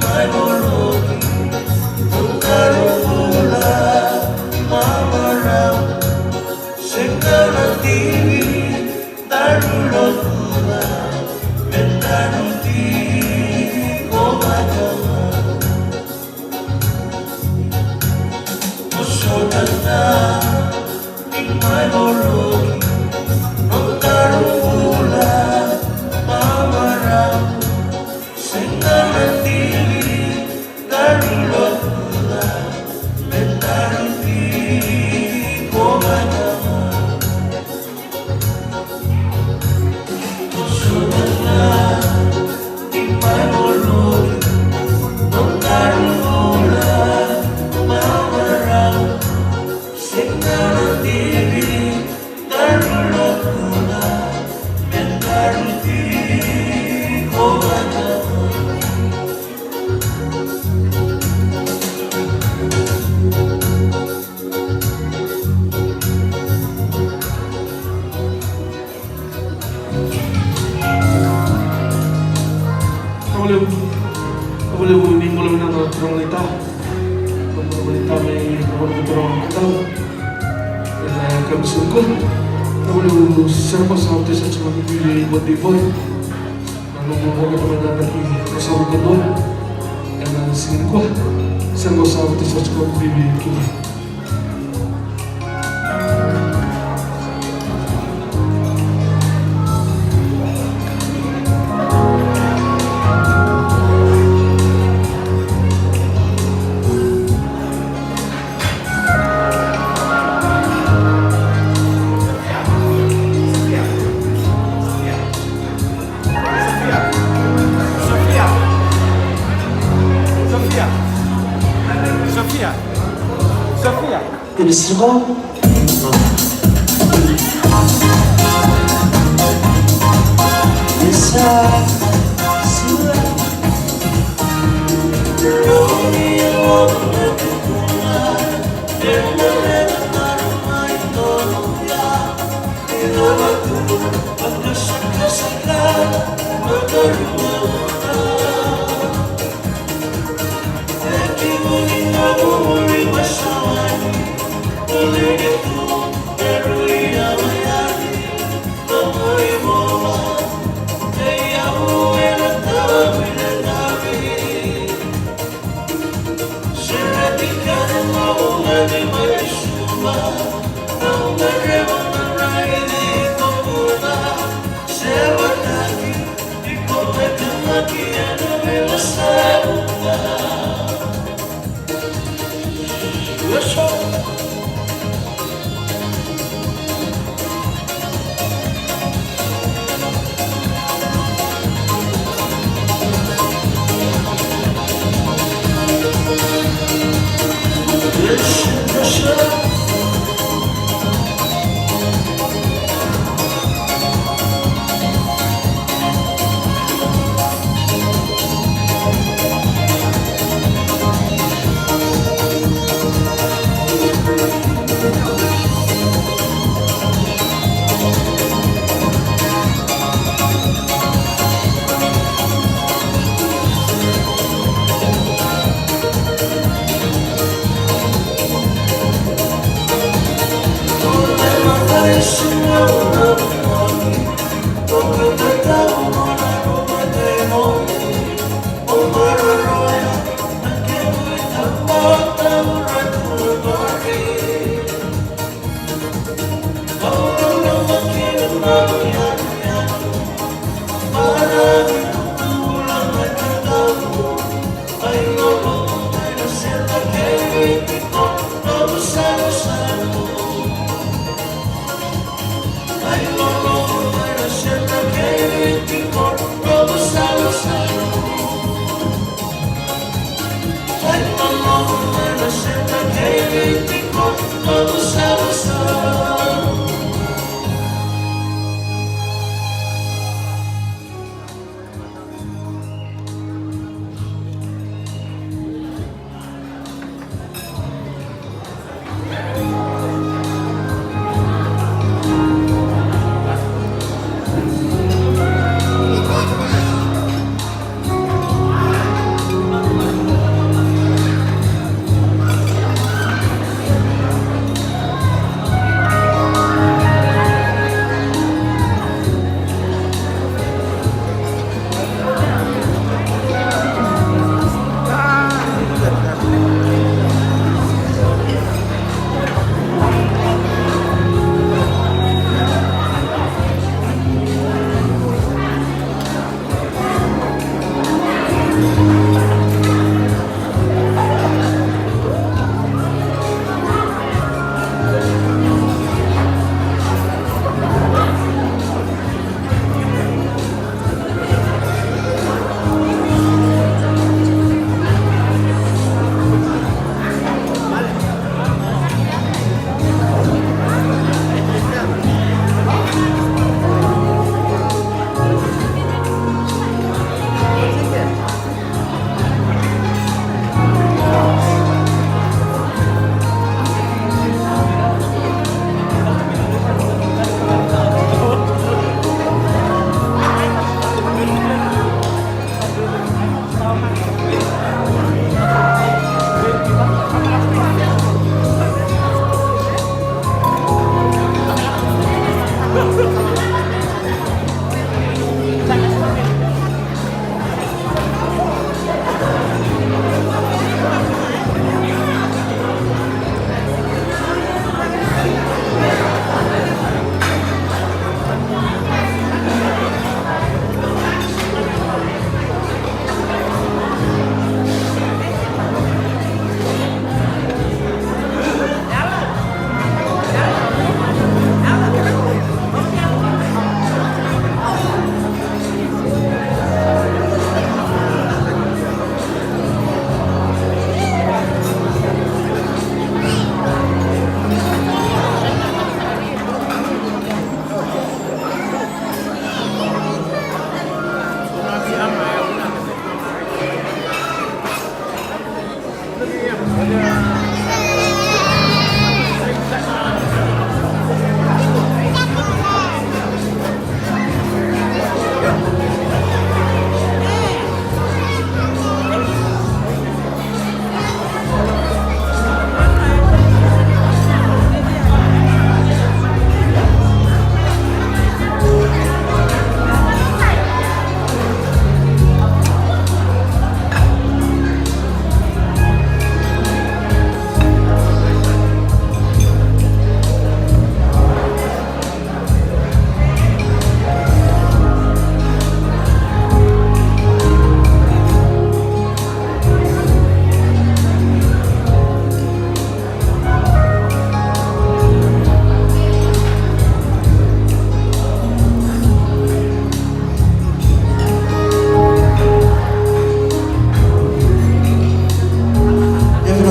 Mai voroki, nodaru bula, mamarau. Sega na divi, daru lokuca, me daru tiko vata. Vosota na, ni mai voroki, nodaru bula, mamarau. Sega na divi, daru lokuca, me daru tiko vata. Vosota na, ni mai voroki, nodaru bula, mamarau. Sega na divi, daru lokuca, me daru tiko vata. Vakalevu, vakalevu ni bula vinaka na turaga naita. Bula vinaka mai na vanua turaga naita. Ena yakavi siga nikua. Vakalevu sara, sa oti sara tiko na noqu birthday boy. Na noqu vakavinavinaka ki na sa vakadua. Ena siga nikua. Sara, sa oti sara tiko na noqu birthday boy. Sofia. Sofia. Sofia. Sofia.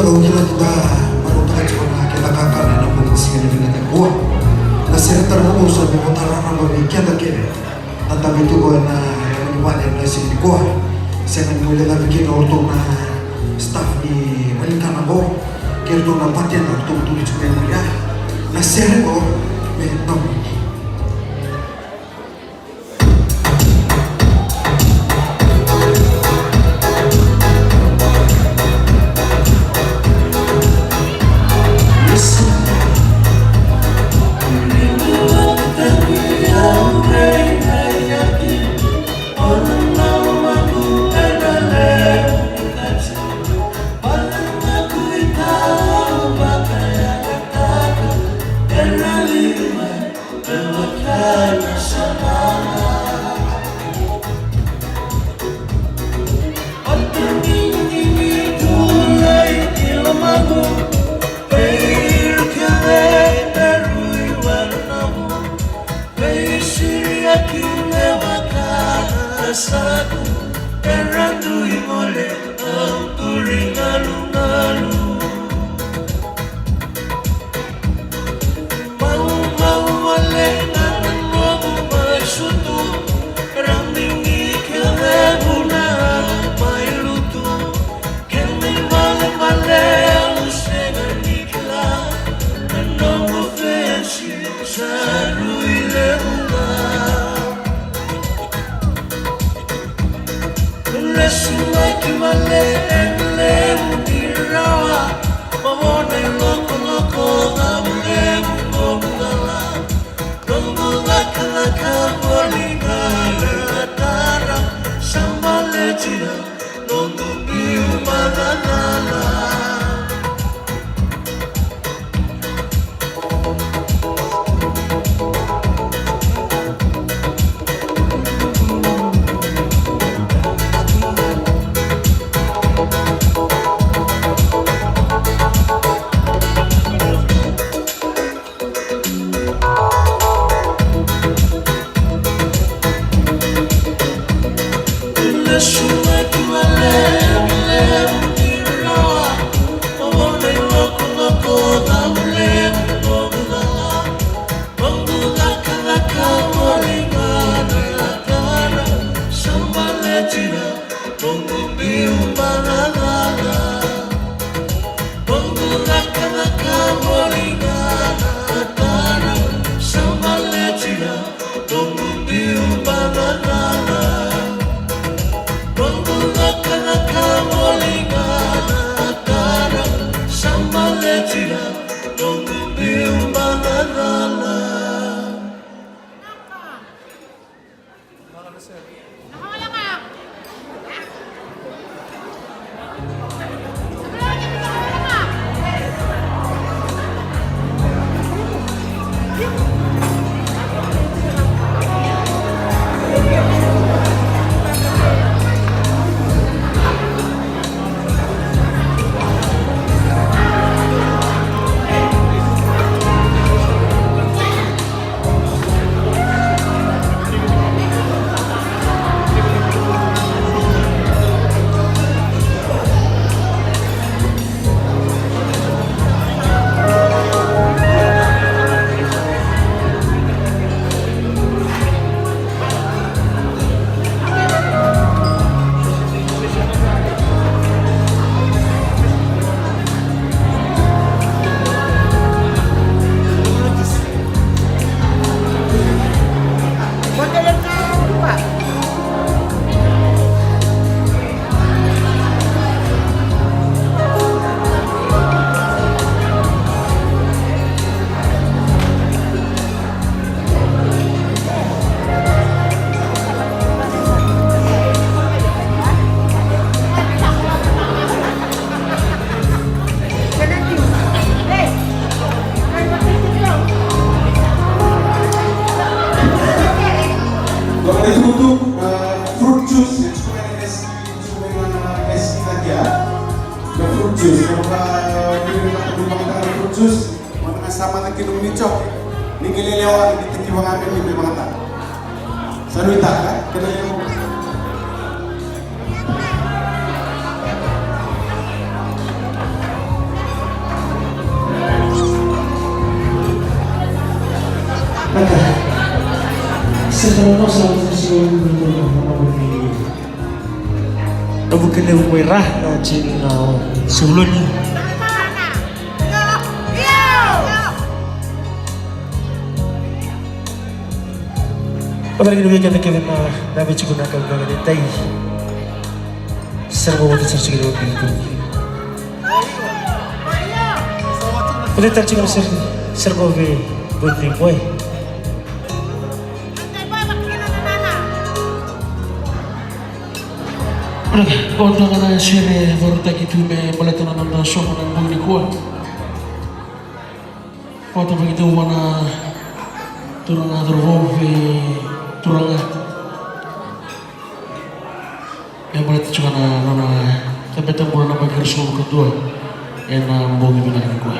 Au kila ni da marautaka tiko na keda kakana ena bogi ni siga ni vinaka nikua. Na sere tale ga au sa via vota raraba vei keda kece na dabe tiko ena yabaki ni vale ena siga nikua. Sega ni guilecavi kina o ratou na staff ni valenikana qo kei ratou na patena o ratou duri tiko mai muria. Na sere qo me nomuni. Dua na itukutuku, ah, fruit juice, e tiko mai na S, e tiko mai na S, na kia. Na fruit juice, na vaka, ah, na fruit juice. Mada ga sa mada kina nomuni joke. Ni qai lelewa, ni tekivu ga me ni me vakataka. Sa nuitaka, e? Kena levu. Na Vukelevhu mai Ra, na timi na Seuloni. Vakacegu vei keda kece na, na vei tiko na ka vei keda tai. Sera mo vata sara tiko na vei keda. Vata tara tiko na sera, sera mo vei birthday boy. Ora, o toka na sere vakarautaki tu me baleta na noda soqo na bogi nikua. Vakatavaki tu vua na turaga cauravou vei turaga. Me baleta tiko na nona cabeta bula na yabaki ruasagavulu ka dua ena bogi vinaka nikua.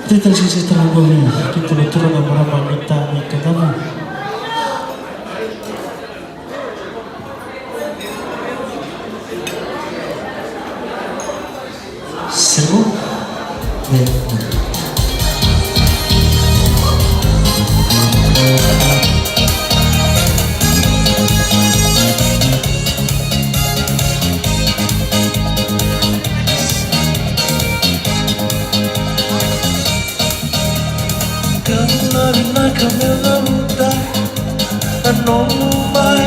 Tita sisi tara qori, keitou na turaga, marama, naita, naita, naita. Semo. Ka vinaka me cavuta na nomu mai.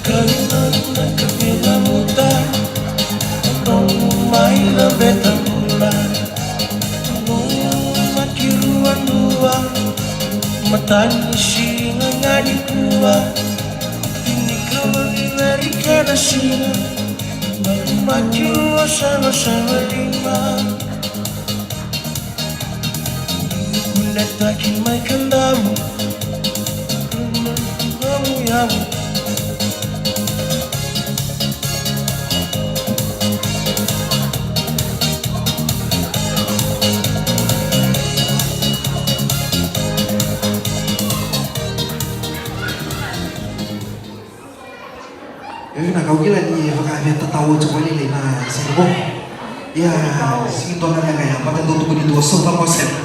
Ka vinaka me cavuta na nomu mai laveta bula. Nomu maki rua dua, matani siga ga nikua. Tinikawalu ni veri kena siga, nomu maki rua sagosagolima. Kunetaki mai Kadavu, nomu yavu. E vinaka, au kila ni vakavetatao oti vakalailai na sere qo. Ia, sega ni dua na leqa ya, baleta dau tukuni tu o Sauta Masena.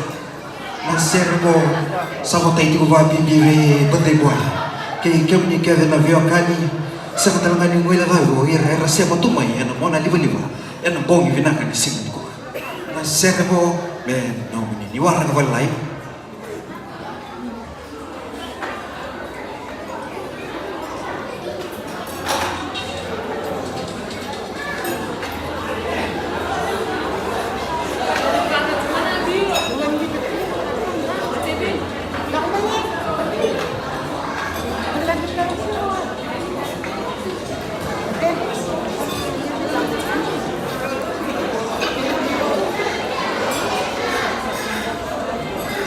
Na sere qo sa votai tiko vakabibi vei birthday boy. Kei kemuni kece na veiwekani, sega tale ga ni guilecavi o ira era sema tu mai ena mona livaliva ena bogi vinaka ni siga nikua. Na sere qo me nomuni, ni waraka vakalailai.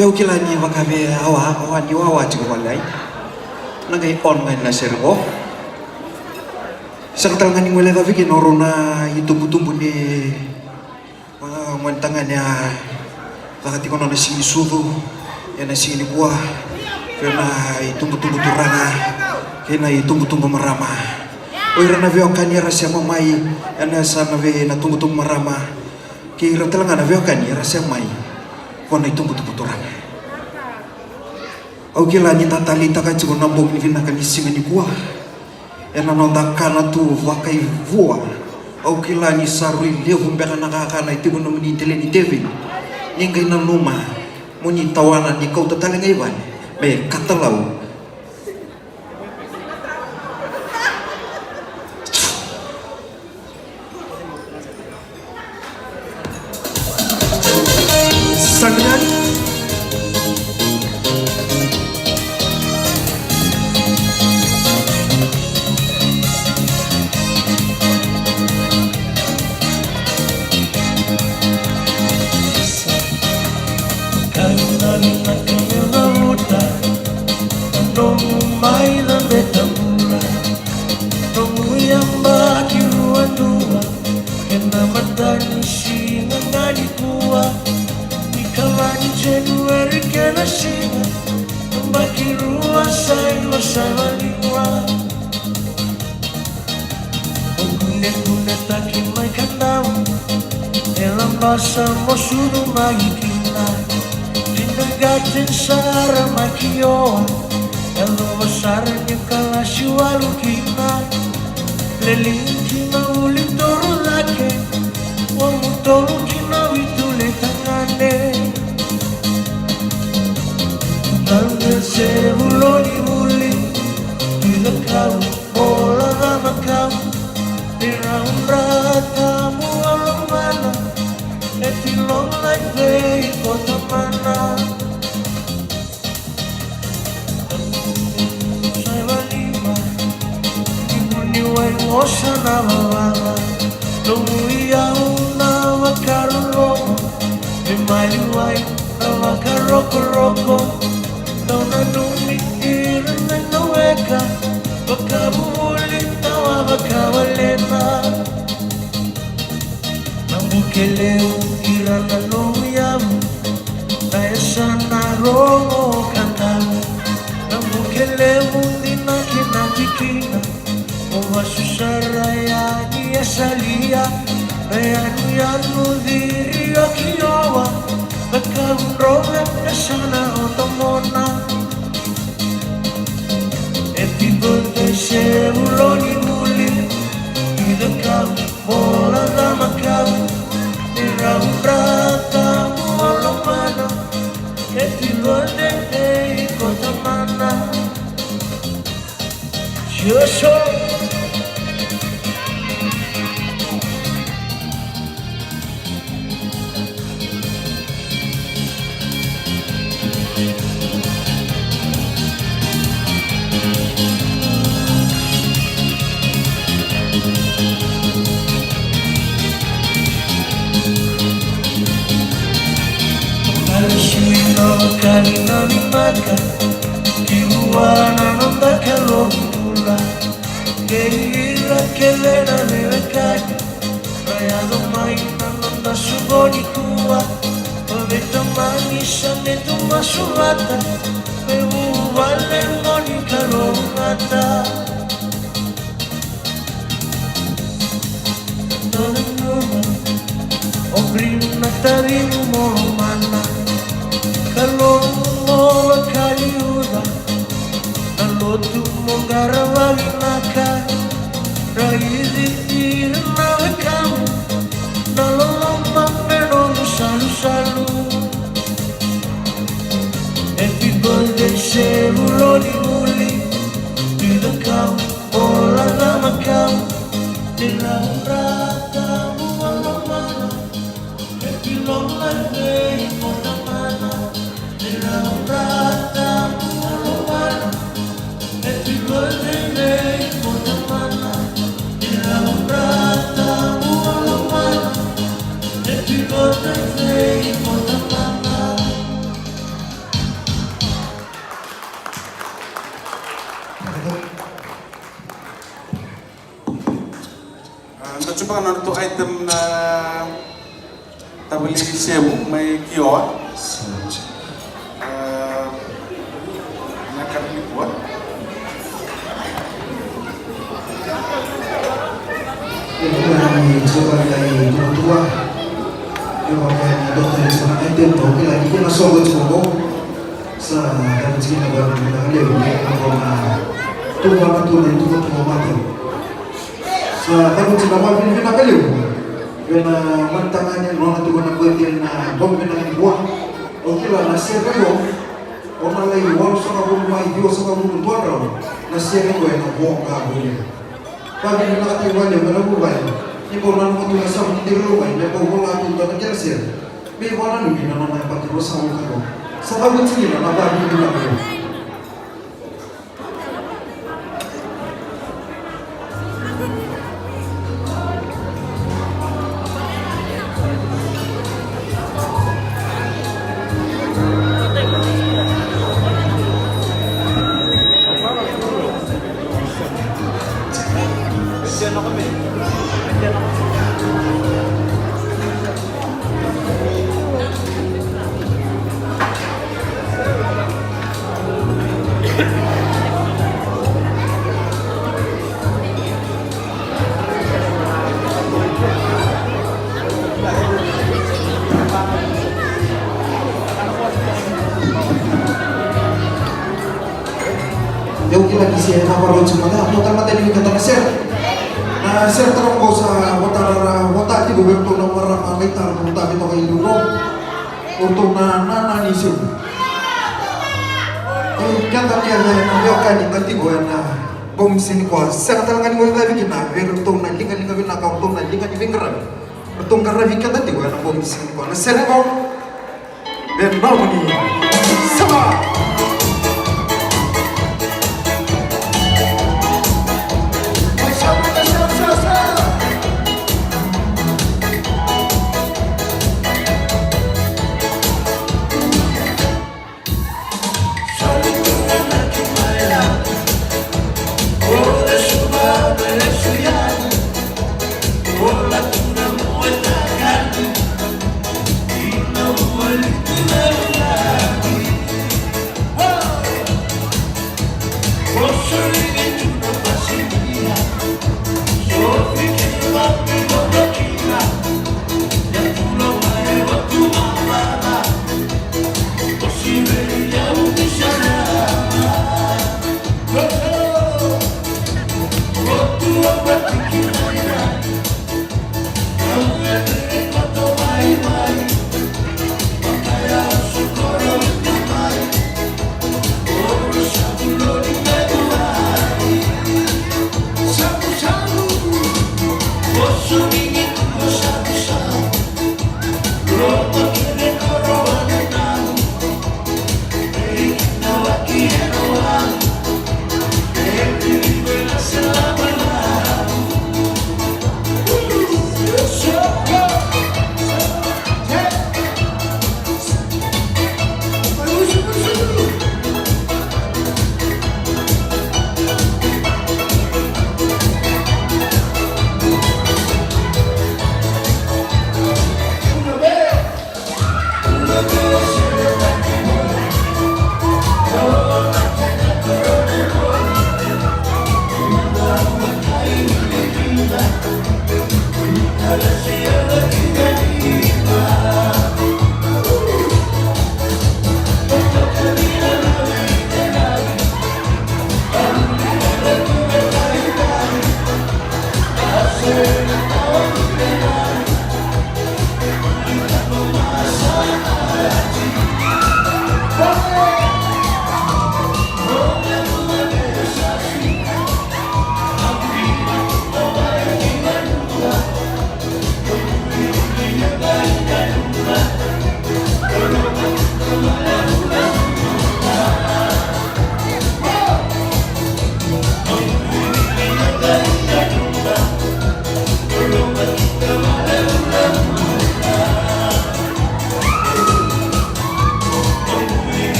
Ia au kila ni vakaveawa, awa ni wawa tiko vakalailai. Na qai on mai na sere qo. Sega tale ga ni guilecavi kina o rau na itubutubu ni A, gone tagane a caka tiko nona siga ni sucu ena siga nikua vei na itubutubu turaga kei na itubutubu marama. O ira na veiwekani era sema mai ena yasana vei na itubutubu marama kei ira tale ga na veiwekani era sema mai vua na itubutubu turaga. Au kila ni da taleitaka tiko na bogi vinaka ni siga nikua ena noda kana tu vakai vua Au kila ni sa rui levu beka na kakana e tiko nomuni dela ni teveli. Ni qai nanuma mo ni tawana ni kauta tale ga i vale me katalau. Sa vinaka. Ka vinaka me cavuta na nomu mai cabeta bula. Nomu yabaki ruadua, kei na matanisiga ga nikua. Ni kava ni January kei na siga, yabaki rua sa iva sa va liwa. O gunegunetaki mai Kadavu, e Labasa mo sucu mai kina. Kindergarten sara mai Kioa, e yacova sara niu kalasi walu kina. Lelei kina vuli toro cake, walu tolu kina vitu le tagane. Tale se vuloni vuli, i cakau, bola camakau, ni raudra tabu a lomana, e tiloma i vei ko tamana. Sa ivalima, ni vuniwai vosa na vavava, nomu iyau na vakarorogo, me maliwai na vakarokoroko. Dau nanumi ira na weka, vakavuvuli tawa vakavalena. Na buke levu ira na nomu yavu, na yasana rogo o Kadavu. Na buke levu dina kina tikina, o vasu sara yani e salia, na yanuyanu ciri o Kioa, na kavudrove e sana o domona. Happy birthday se vuloni vuli, i cakau, bola camakau, ni raudra tabu a lomana. Happy birthday ko tamana. Joshua. Kali sui na kali na vinaka, ki vua na noda Kalou bula. Kei ira kece na veiwekani, ra yaco mai na noda soqo nikua. Vaveitamani sa me tu masu vata, me vuvale mo ni kalougata. Dou nanuma, o Brina tacimu mo lomana. Kalou mo vakaliuca, na lotu mo qarava vinaka. Raici ira na wekamu, na loloma me nomu salusalu. Happy birthday se vuloni vuli, i cakau, bola camakau, ni raudra tabu a lomana. Happy long life vei ko tamana, ni raudra tabu a lomana. Happy birthday vei ko tamana, ni raudra tabu a lomana. Happy birthday vei ko tamana. A, da tu beka na nodratou item na tavali Sevu mai Kioa. A, na ka nikua. E kila ni Jiova e dua. E kila ni dua na item, e kila ni dua na soqo tiko qo. Sa dau tiko na ka levu, e kila ni dua na tuvana tu na ituvatuva matau. Sa cavuti na vakavinavinaka levu vei na gone tagane, nona tiko na birthday na bogi vinaka nikua. Au kila na sere qo, o na lai walusagavulu mai ciwasagavulu dua drau na sere qo ena voqa voli. Vakavinavinakataki vakalevu ena vuvale ni bau nanuma tu na savu ni dei lomai me bau vola tu dua na kena sere. Me ivakananumi na nona yabaki ruasagavulu ka dua. Sa cavuti kina na vakavinavinaka levu. Deu kila ni se na varau tiko mada, mo tala mada ni vei keda na sere. Na sere tara qo sa vota, vota tiko vei ratou na marama mai tara na vota vei toka i liu qo. O ratou na, na, na ni siu. E, keda kece na veiwekani ka tiko ena bogi ni siga nikua. Sega tale ga ni guilecavi kina vei ratou na ligaliga vinaka, o ratou na liga ni veiqaravi. Ratou qaravi keda tiko ena bogi ni siga nikua. Na sere qo. Vei nomuni sema.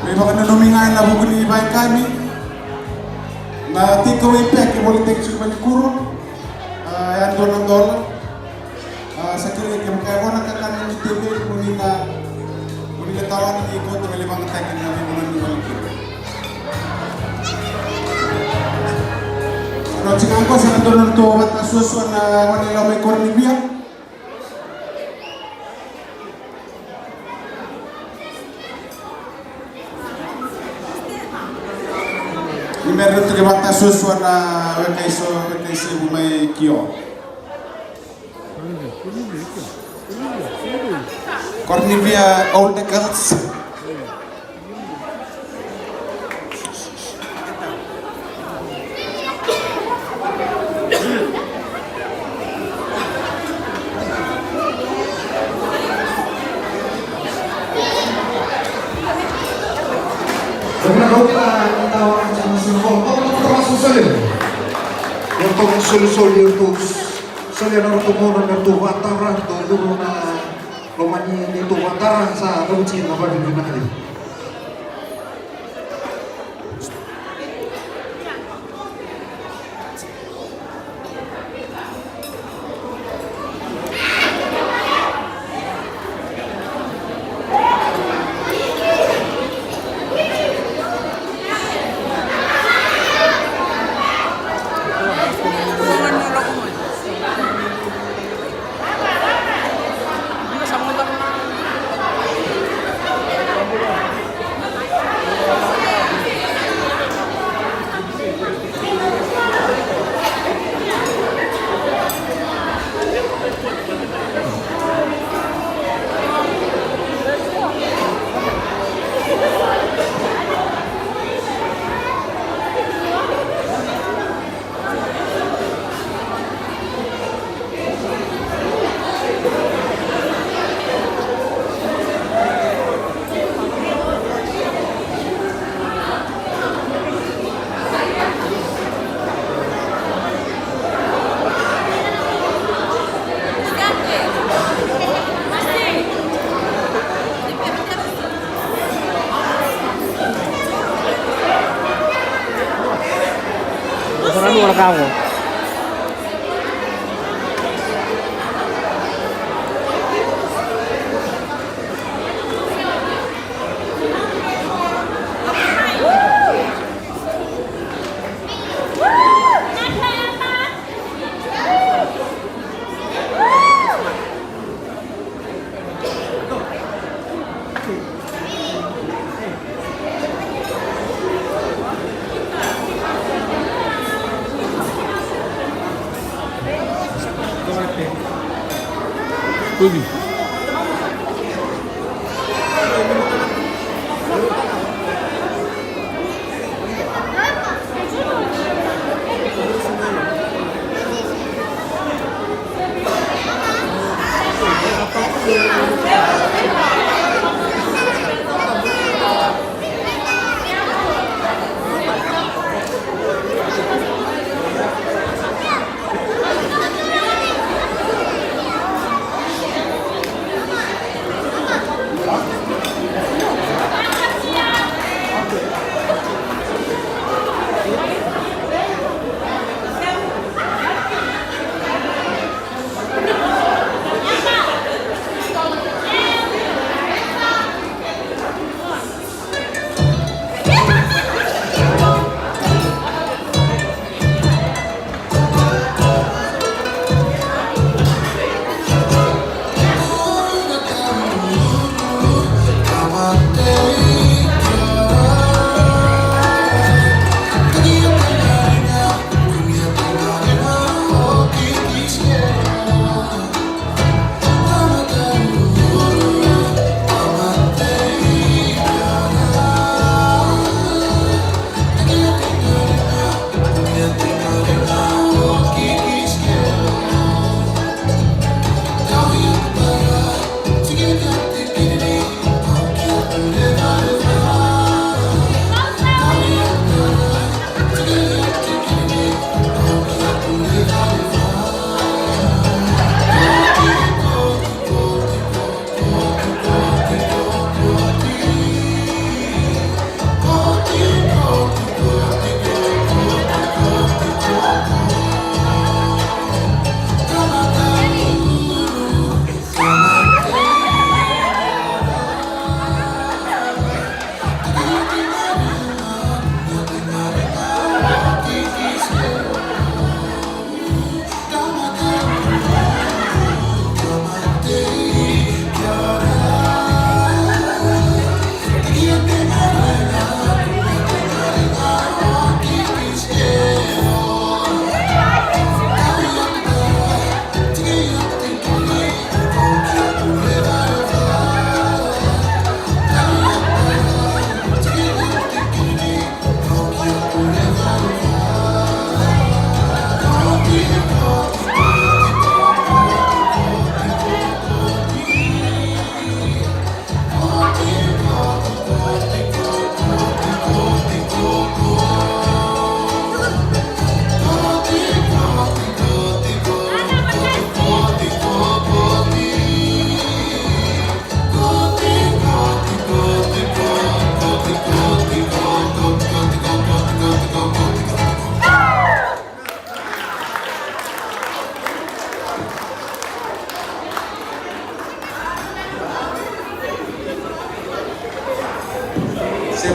Me vakananumi ga ena vuku ni vakayakavi na takeaway pack e volitaki tiko mai Nakuru. A, e dua na dola. A, sa kerei kemuni kaya gona kakana ni teveli mo ni na, mo ni na Tawa ni koto vei vakayagataki na veivanua ni wali kina. Rauti ga qo sa na dua na nodratou vatasuasua na gone yalewa mai Koronivia. Ni bera ni ratou qai vatasuasua na weka iso, weka isevu mai Kio. Koronivia Older Girls. Solia na nodratou gauna me ratou vakatara, ratou curu na lomani, ni ratou vakatara sa cavuti na vakavinaka levu.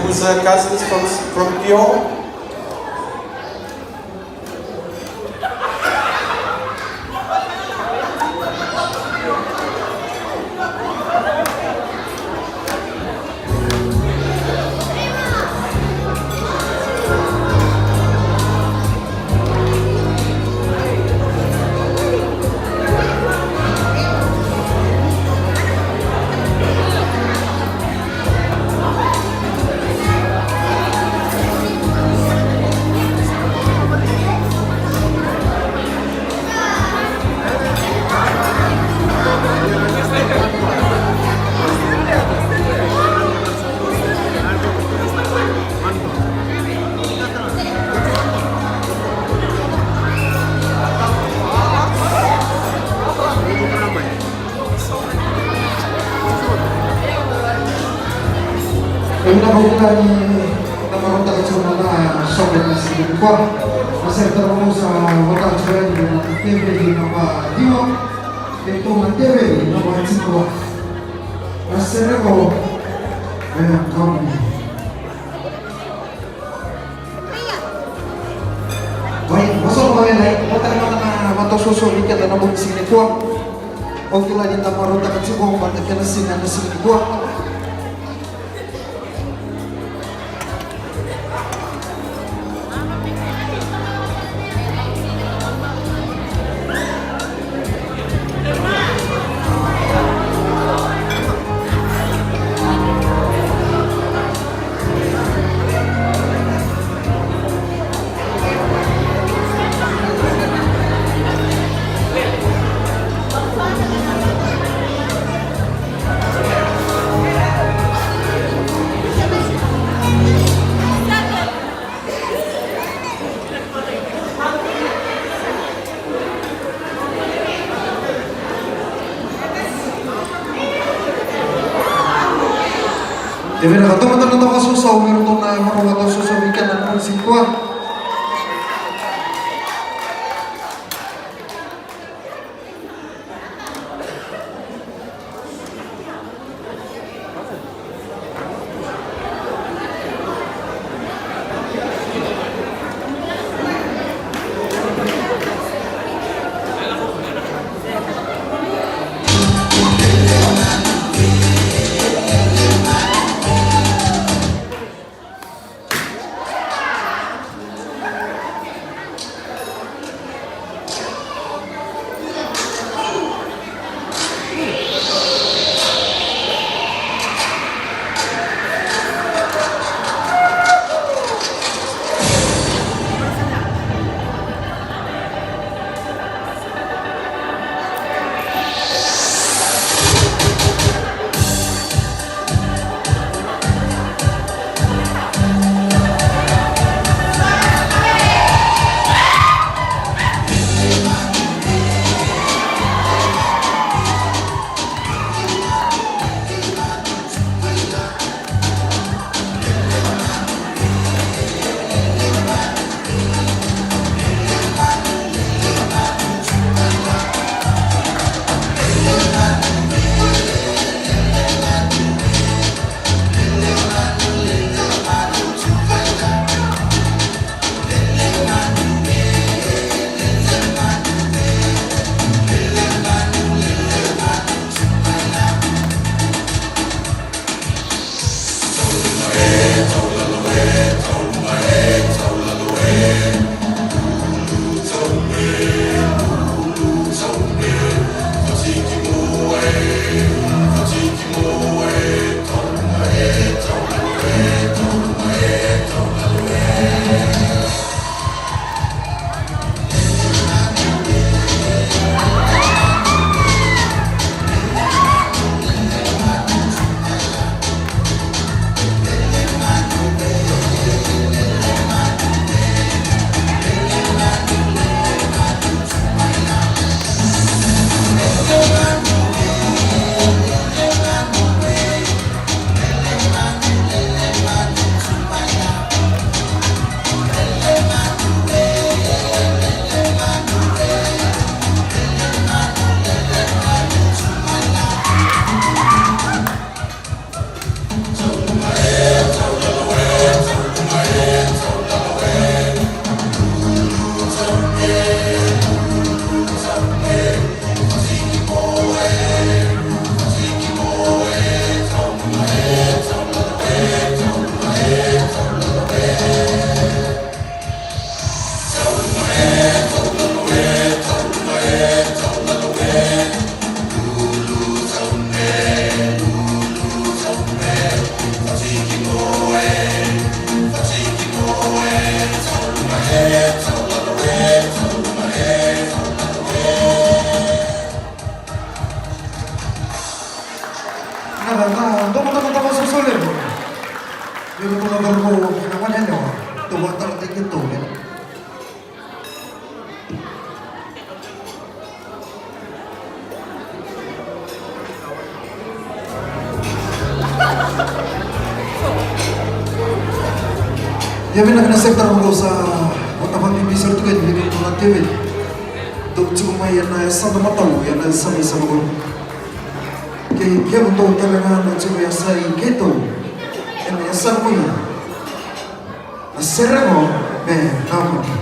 These are cousins from, from Tio. E vinaka vakalevu ni da marautaka tiko na soqo ena siga nikua. Na sere tale ga sa vota tiko yani na teveli naba ciwa. Keitou na teveli naba ciwa. Na sere qo e kauni. Oi, vosota vakalailai, vota na vata na vata soso vei keda na bogi siga nikua. Au kila ni da marautaka tiko vata kena siga na siga nikua. E vinaka, toka tale na toka soso, vei iratou na marau vata soso vei keda na siga nikua. Ia vinaka na sekitara qo sa vata vakabibi sara tu ga ni vei kemudou na teveli dou tiko mai ena yasada matau, ena yasada i Samagoro. Kei kemudou tale ga na tiko yasa i keitou ena yasada mai. Na sere qo me na mani.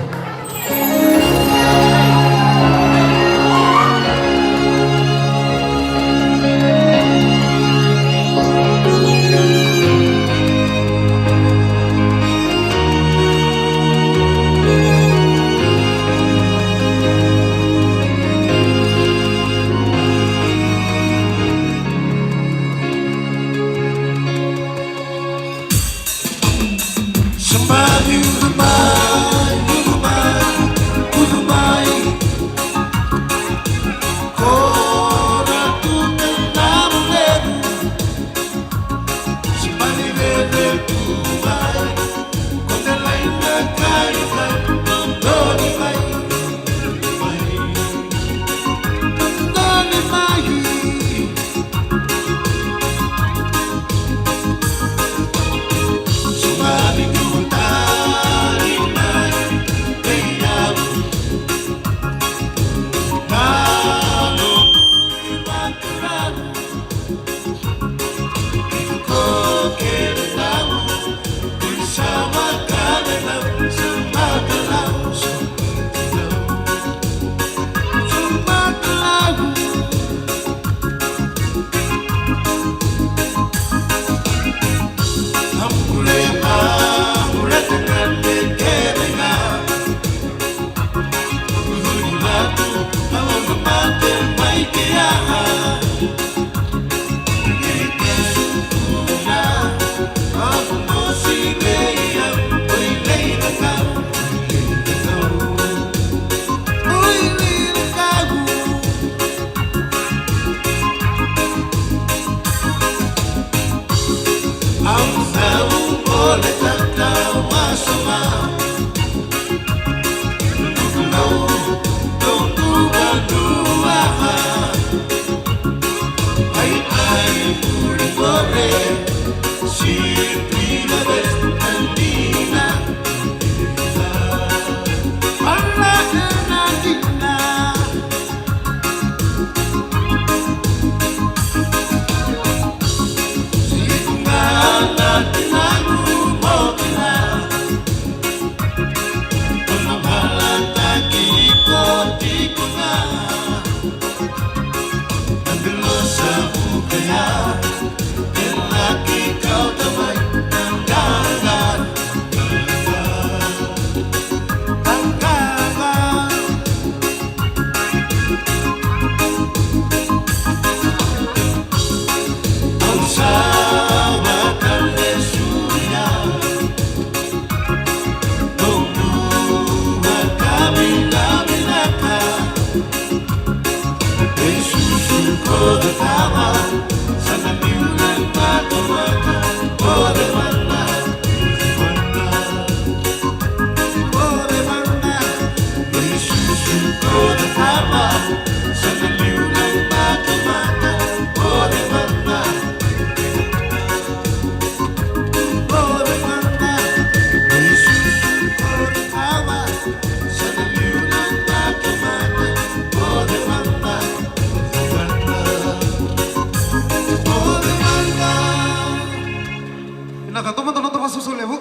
Vinaka, taumada na noda vakasoso levu.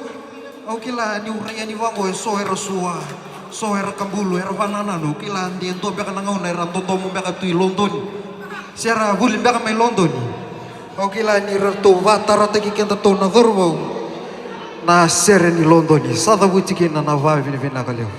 Au kila niu rai yani vaqo eso era sua, so era kabulu, era vanananu. Au kila de dua beka na gauna era dodomo beka tu i Lodoni, se era vuli beka mai Lodoni. Au kila ni ratou vatarataki kedatou na cauravou na sere ni Lodoni. Sa cavuti kina na vavinavinaka levu.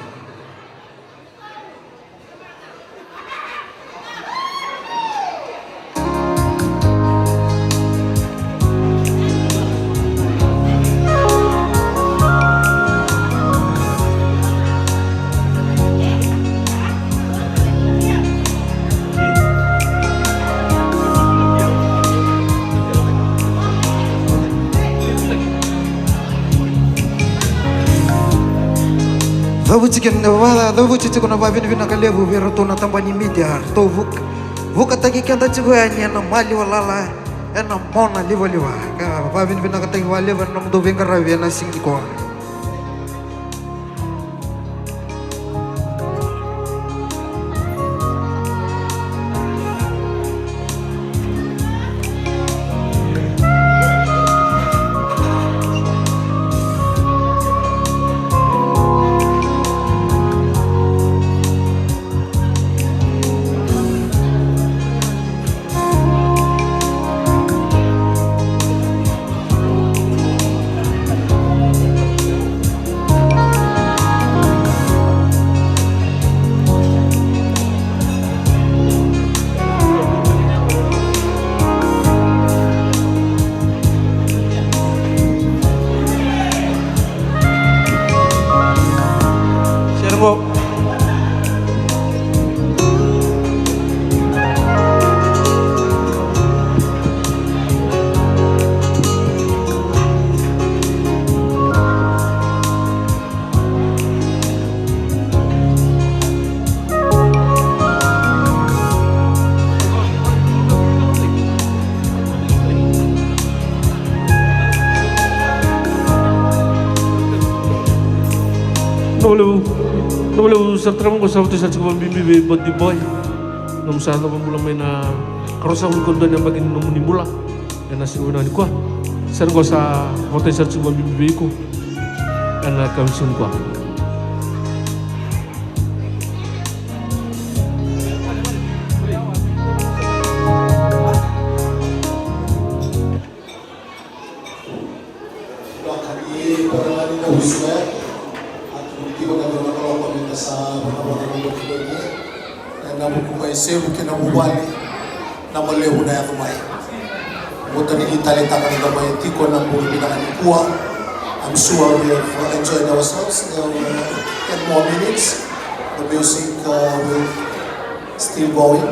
Cavuti tiko na va-, cavuti tiko na vavinavinaka levu vei iratou na tabana ni media, ratou vuk-, vukataki keda tiko yani ena maliwa lala, ena mona livaliva. Ka vavinavinakataki vakalevu ena nomudou veiqaravi ena siga nikua. Levu, na levu sara tara mo qo sa votai sara tiko vakabibi vei Bati Boy. Nomu sa cava bula mai na karua sagavulu ka dua ni yabaki ni nomuni bula. Ena siga vinaka nikua. Sara qo sa votai sara tiko vakabibi vei iko. Ena kawa ni siga nikua. Vaka ni paralani na wisu e, a tu ni tiva na dua na kaloko me da sa vakavaka na dua na dua. Ena vuku mai Sevu kei na vuvale, na valevu na yaco mai. Vuta ni taleitaka ni da mai tiko na bogi vinaka nikua. I'm sure we have uh, enjoyed ourselves. There were ten more minutes. The music uh, will still going.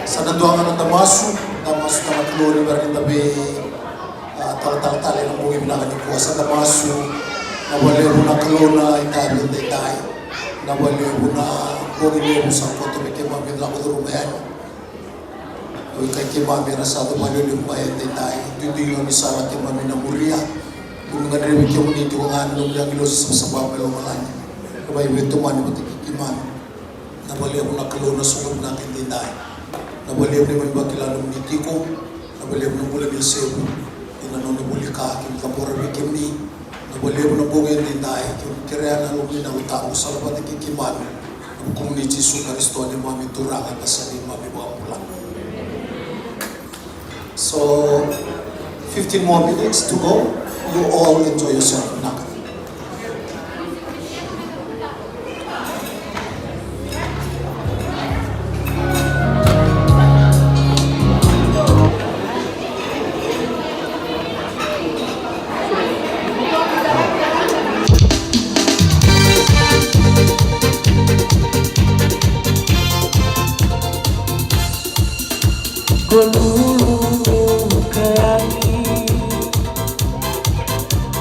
Sa na dua ga na da masu, da masu tale na Kalou ni bera ni da vei A, talatala tale na bogi vinaka nikua, sa da masu. Na valevu na Kalou na itavi edaidai. Na valevu na bogi levu sa koto vei keimami lako curuma yani. Oi kai keimami era sa cavaliwalivu mai edaidai. Duidui ni sala keimami na muria. Kumi gadrevi kemuni tiko ga na nomuni agilosi savasava mai lomalagi. Ka mai veitomani vata kei keimami. Na valevu na Kalou na soqo vinaka edaidai. Na valevu ni mai vakila nomuni tiko. Na valevu na bula ni Sevu. Ena nona vuli ka kemi cabora vei kemuni. Na valevu na bogi edaidai kemi kerea na lomuni na utabu sala vata kei keimami. Na vukumuni Jisu Karisito neimami Turaga ka sa neimami Vakabula. So, fifteen more minutes to go. You all enjoy yourself. Vinaka. Ko lulu ka yani,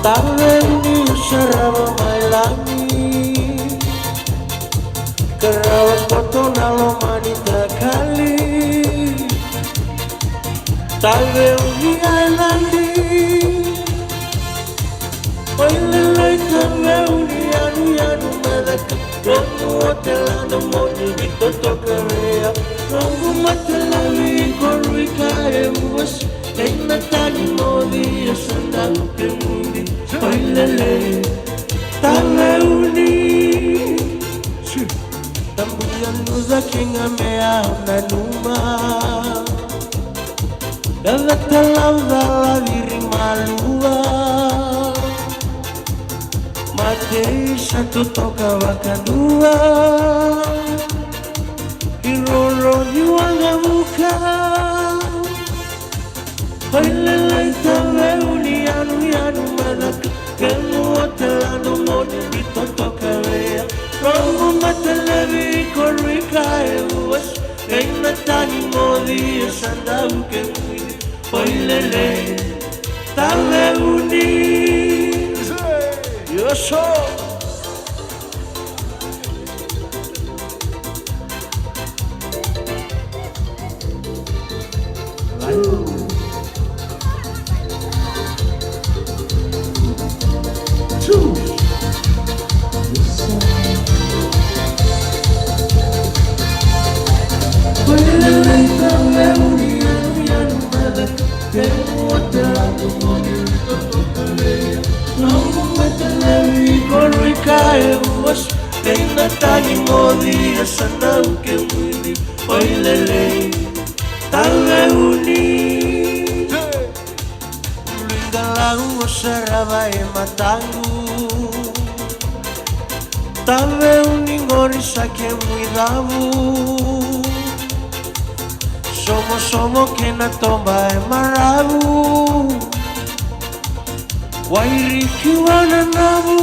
tale ni sarava mai lami, ka rawa koto na loma ni takali, tale ni ailadi. Oi lelei tale ni yanuyanu me caka. Noqu hotelana mo ni vitotoka vei au. Noqu matalevi ko rui ka e uasi. Kei na tagi moci e sa dau kemuni. Oi lelei tale uni. Tabuya nuca kei ga me au nanuma. Dada talau cala viri maluva. Matei sa totoka vakadua. I roro ni waqavuka. Oi lelei tale uni yanuyanu me caka. Kemu hotelana mo ni vitotoka vei au. Noqu matalevi ko rui ka e uasi. Kei na tagi moci e sa dau kemuni. Oi lelei tale uni. Yes, sir. Oi lelei tale uni. Luiqalau o sarava e mataqu. Tale uni qori sa kemu icavu. Somosomo kei na toba e maravu. Wairiki wananavu.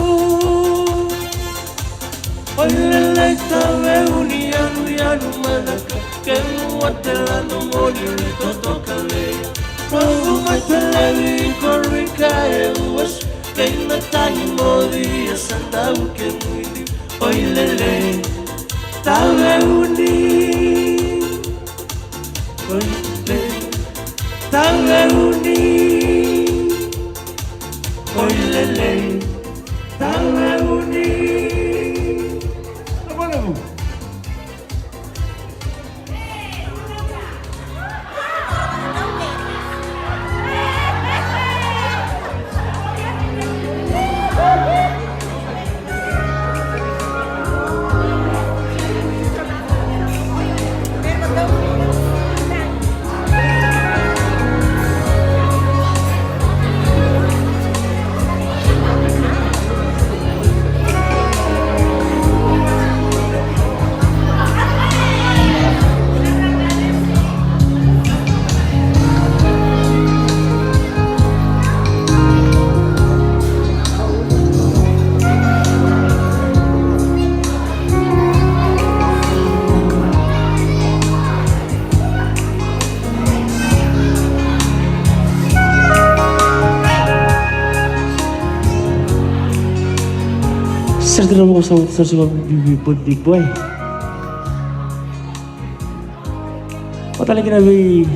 Oi lelei tale uni yanuyanu me caka. Kemu hotelana mo ni vitotoka vei au. Noqu matalevi ko rui ka e uasi. Kei na tagi moci e sa dau kemuni. Oi lelei tale uni. Oi lelei tale uni. Oi lelei tale uni. Sara tiko na vosa, sara tiko na bibi, big boy. Vata tale kina vei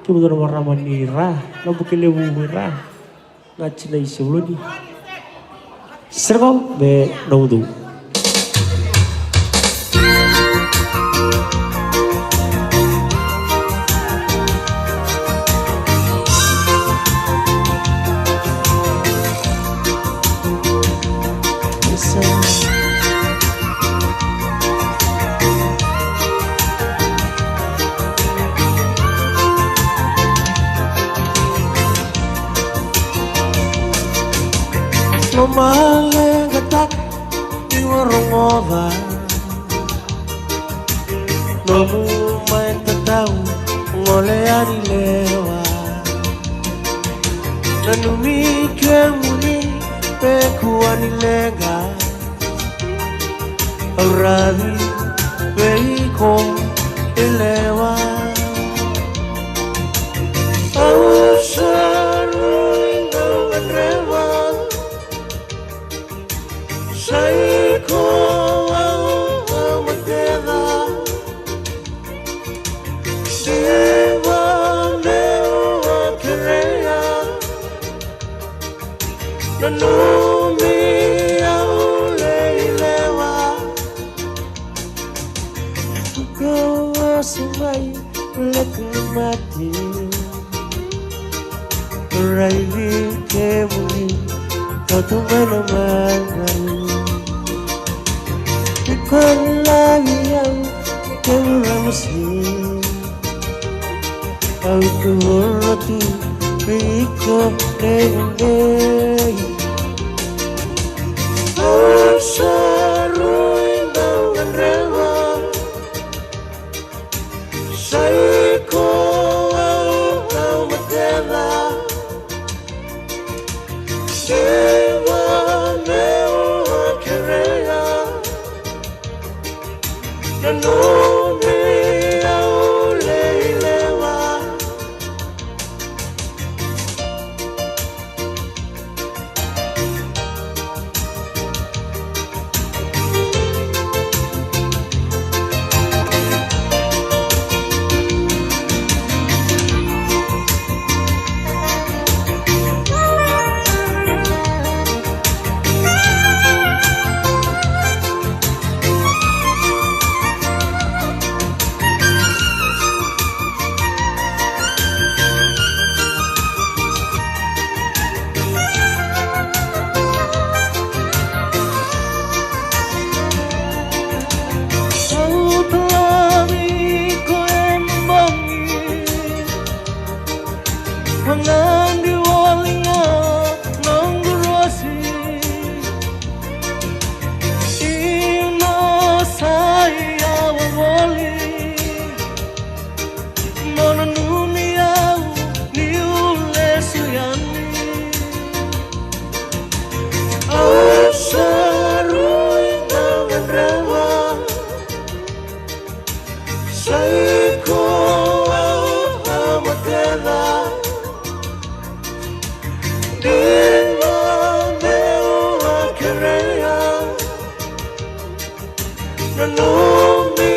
kemudou na marama ni Ra, na Bukelevu ni Ra. Na tina i Sevuloni. Sara ko me nomudou. Lomaleqataka ni o rogoca nomu mai tatau, gole yani lewa. Nanumi kemuni me kua ni leqa, au ravi vei iko e lewa. Au sa rui dau gadreva, sa iko au a mateca. Diva meu a kerea, nanumi au lei lewa. Ko a sa mai leka na mate, raici kemuni, ka tu mai na mate. Iko na lagi au, kemuni ramasi. Au tu ora tu, iko nei nei. Au sa rui dau gadreva, sa iko au a mateca. Diva meu a kerea, nanumi au lei lewa. Au talami ko e bogi, magadi voli ga noqu rosi. Ina sa yawa voli, mo nanumi au niu lesu yani. Au sa rui dau gadreva, sa iko au a mateca. Diva meu a kerea, nanumi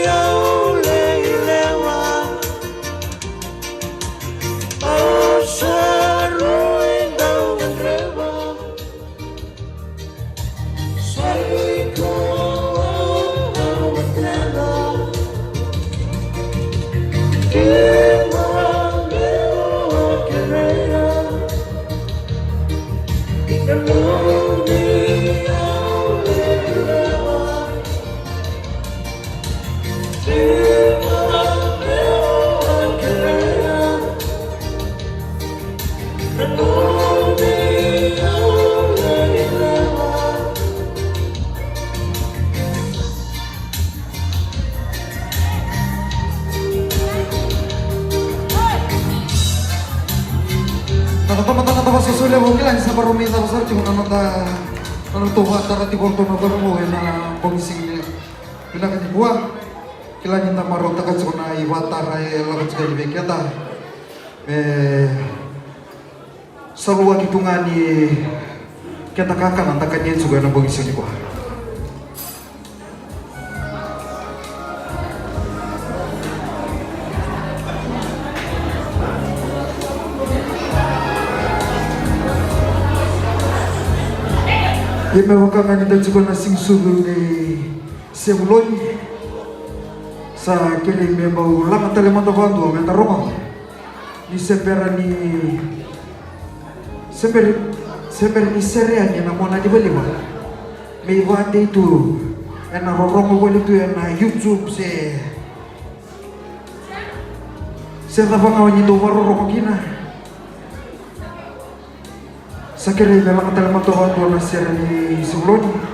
au lei lewa. Au sa rui dau gadreva, sa iko au a mateca. Diva meu a kerea, nanumi au lei lewa. Na cava, na cava, soso levu, kila ni sa vakarau mai cava sara tiko na noda, na noda tou vakatara tiko na tou na vakarau ena bogi siga ni vinaka nikua. Kila ni da marautaka tiko na ivakatara e lako tiko yani vei keda. Me saluaki tu ga ni Keda kakana da kania tiko ena bogi ni siga nikua. Ia me vaka ga ni da tiko na siga sucu ni Sevuloni, sa kerei me bau laga tale mada vakadua me da rogoca ni se bera ni, se bera, se bera ni sere yani ena mona livaliva, me ivakadei tu ena rorogo voli tu ena YouTube se, se cava ga o ni dau vakarorogo kina. Sa kerei me laga tale mada vakadua na sere ni Sevuloni.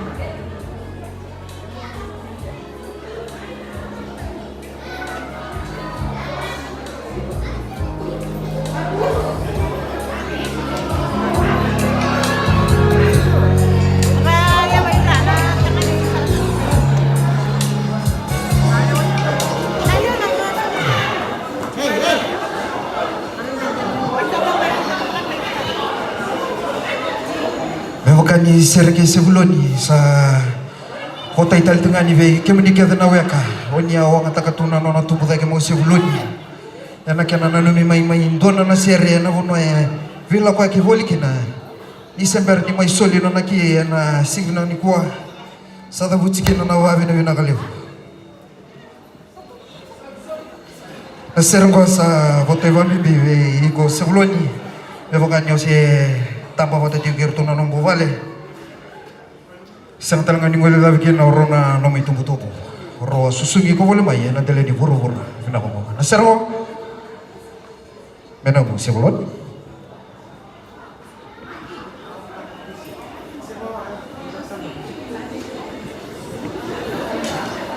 Me vaka ni sere kei Sevuloni, sa votai tale tu ga ni vei kemuni kece na weka, o ni a wagataka tu na nona tubu cake mai o Sevuloni ena kena nanumi mai, mai dua na sere ena vanua e veilakoyaki voli kina. Ni se bera ni mai soli nona ki ena siga nikua, sa cavuti kina na vakavinavinaka levu. Na sere oqo sa votai vakabibi vei iko Sevuloni, me vaka ni o se taba vata tiko kei iratou na nomu vale. Sega tale ga ni guilecavi kina o rau na nomu itubutubu. O rau a susugi iko voli mai ena dela ni vuravura vinaka oqo. Na sere oqo me nomu, Sevuloni.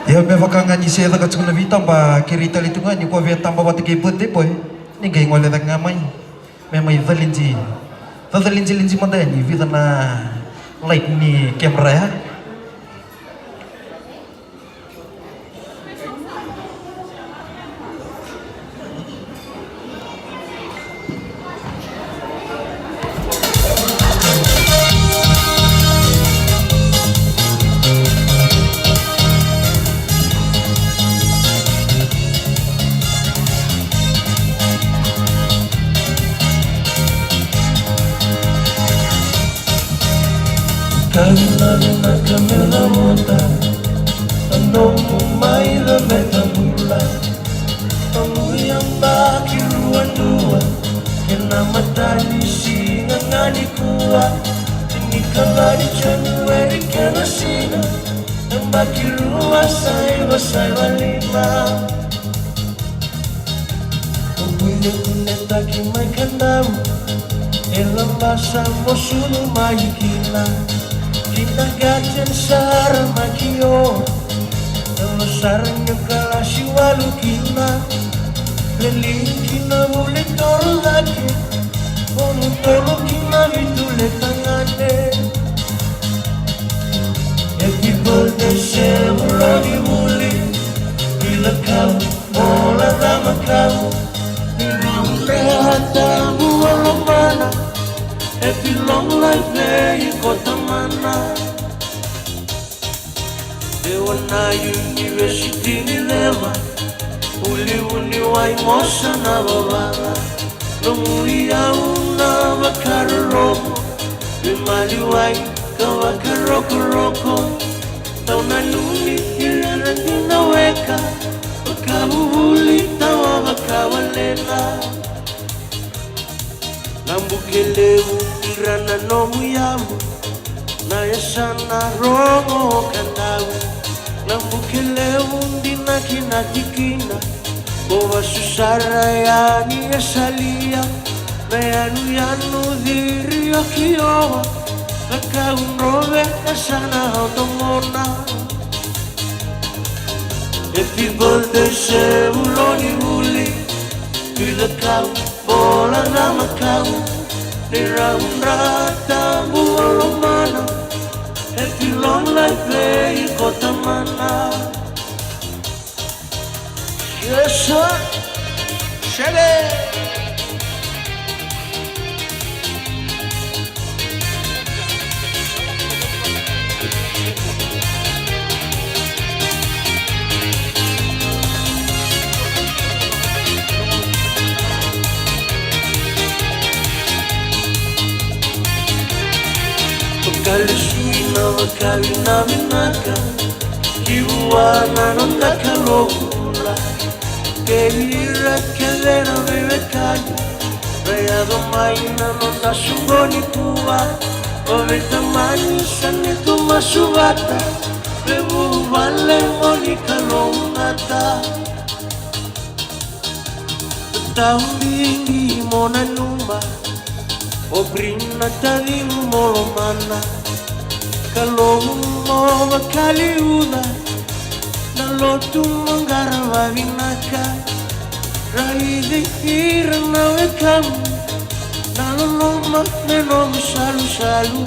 Ia me vaka ga ni se caka tiko na veitaba, kerei tale tu ga ni ko via taba vata kei birthday boy, ni qai gole cake ga mai me mai caliji, cacaliji, caliji mada yani e vica na light ni camera ya. Ka vinaka me lavota na nomu mai laveta bula. Nomu yabaki ruadua kei na matanisiga ga nikua. Tinikava ni Janueri kei na siga, yabaki rua saiva saiva lima. O guileguiletaki mai Kadavu, e Labasa mo sucu mai kina. Kindergarten sara mai ki o, e lo sara ni kalasi walu kina. Leli kina vuli toro cake, vonu tolo kina vitu le tagane. Happy birthday Sevuloni vuli, vila kau. Ola na makau ni nomu lea tabu o lomana. Happy long life vei iko tamana. Dewa na univesiti ni ceva, ulivuniwai mosa na vavaca. Nomu iyau na vakarorogo, veimaliwai ka vakarokoroko. Tau nanumi ira na dina weka, vakavuvuli tawa vakawalena. Na buke levu ira na nomu yavu, na yasana rogo o Kadavu. Na buke levu dina kina tikina, ko vasu sara yani e salia. Na yanuyanu ciri o Kiowa, na kau drove na sana o domona. Happy birthday Sevuloni vuli, vila kau, ola na makau ni rau dra tabu o lomana. Happy long life vei iko tamana. Yes, sir. Shaggy. Ka lesu ina vakavinavinaka ki vua na noda Kalou. Kei ira kece na veiwekani, ra yaco mai na noda soqoni Buva. O veitamani sa ni tu masu vata, me vuvale mo ni kalougata. Tau bibi mo nanuma, o Brina tacimu mo lomana. Kalou mo vakaliuca, na lotu mo qarava vinaka. Raici ira na wekamu, na loloma me nomu salusalu.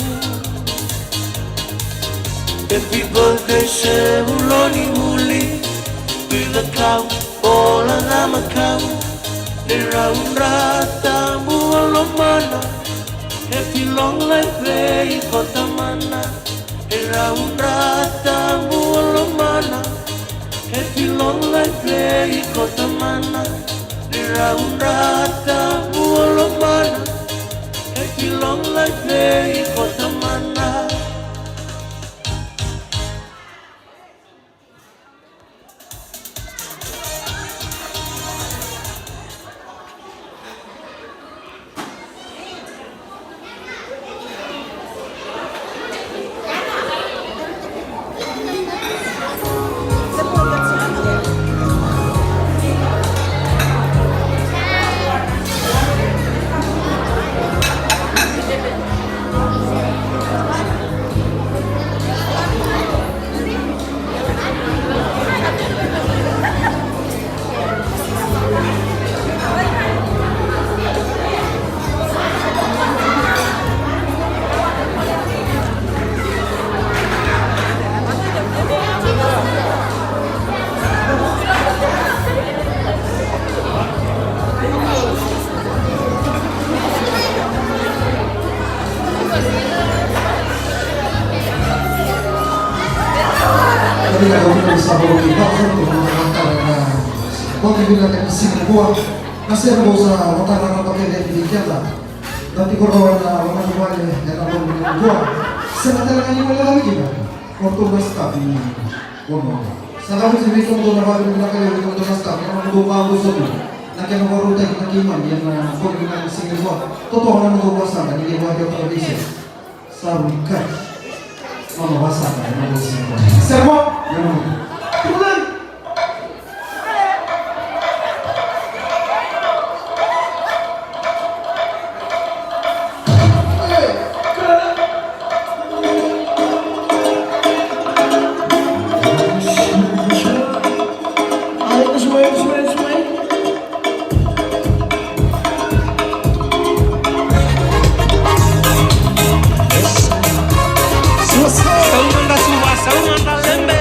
Happy birthday se vulo ni vuli, Brina kau, ola na makau, ni rau dra tabu o lomana. Happy long life vei iko tamana, ni rau dra tabu o lomana. Happy long life vei iko tamana, ni rau dra tabu o lomana. Happy long life vei iko tamana. Na sere vou sa vakararaba kece yani vei keda. Da tiko rawa ena loma ni vale ena loma ni vua. Sega tale ga ni vale ga vei keda. O ratou na staff ni vanua. Sa cavuti vei kemudou na vavinavinaka levu vei kemudou na staff ena nomudou vakarusa tu na kena vakarautaki na keimami ena bogi vinaka ni siga nikua. Totoka na nomudou vakasaqa ni qai vakarautaka vei sere. Sa rui kati. Nona vakasaqa ena bogi siga nikua. Sere vua. Ena bogi. Tukulai. Sauma da suva, sauma da lembe.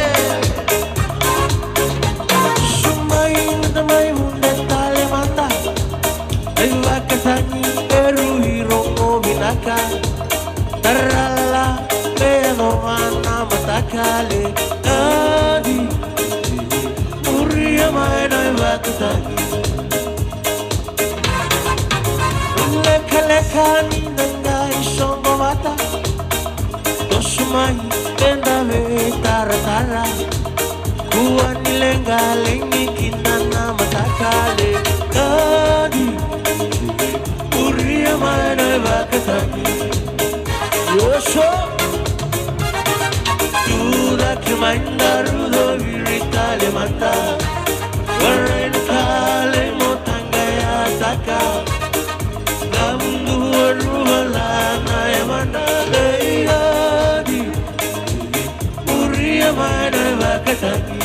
Sumai da mai vunde tale mada. Mai vakatagi e rui rogo vinaka. Tarala me yacova na mataka le. Adi, muria mai na ivakatagi. Lekaleka ni na qai soqo vata. Toso mai me da veitaratara. Kua ni leqa legi kina na mataka le. Adi, muria mai na ivakatagi. Io so. Tucake mai daru coviri tale mada. Warai na kale mo taqayataka. Davudu waruva la na yamada. Ei adi. Muria mai na ivakatagi.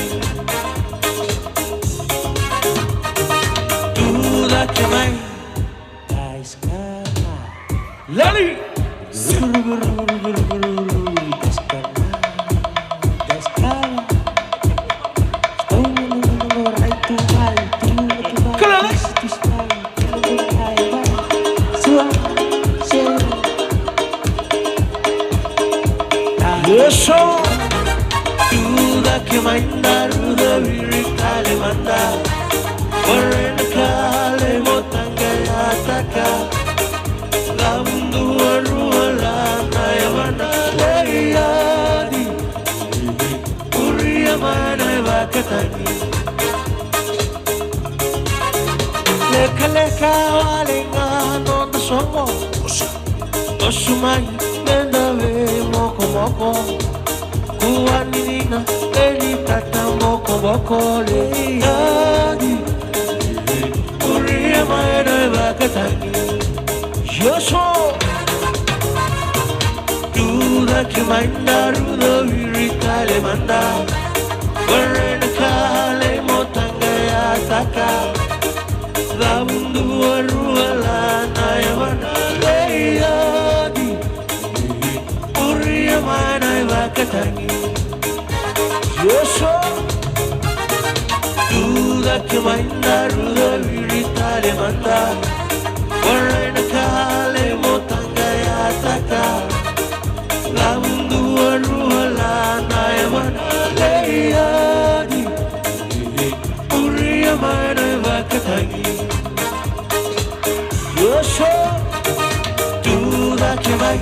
Tucake mai. Lali! Kalala! Eso. Tucake mai daru coviri tale mada. Warai na kale mo taqayataka. Davudu Lekaleka wale ga noda soqo. Toso mai meda veimokomoko. Kua ni dina e ni tata bokoboko leiyadi. Muria mai na ivakatagi. Joso. Tucake mai daru coviri tale mada. Were na kale mo tagayataka. Cavu dua rua la na yavana leiyadi. Muria mai na ivakatagi. Joso. Tucake mai daru coviri tale mada. Were na kale mo tagayataka. Cavu dua rua la na yavana leiyadi. Muria mai na ivakatagi. Joso. Tucake mai.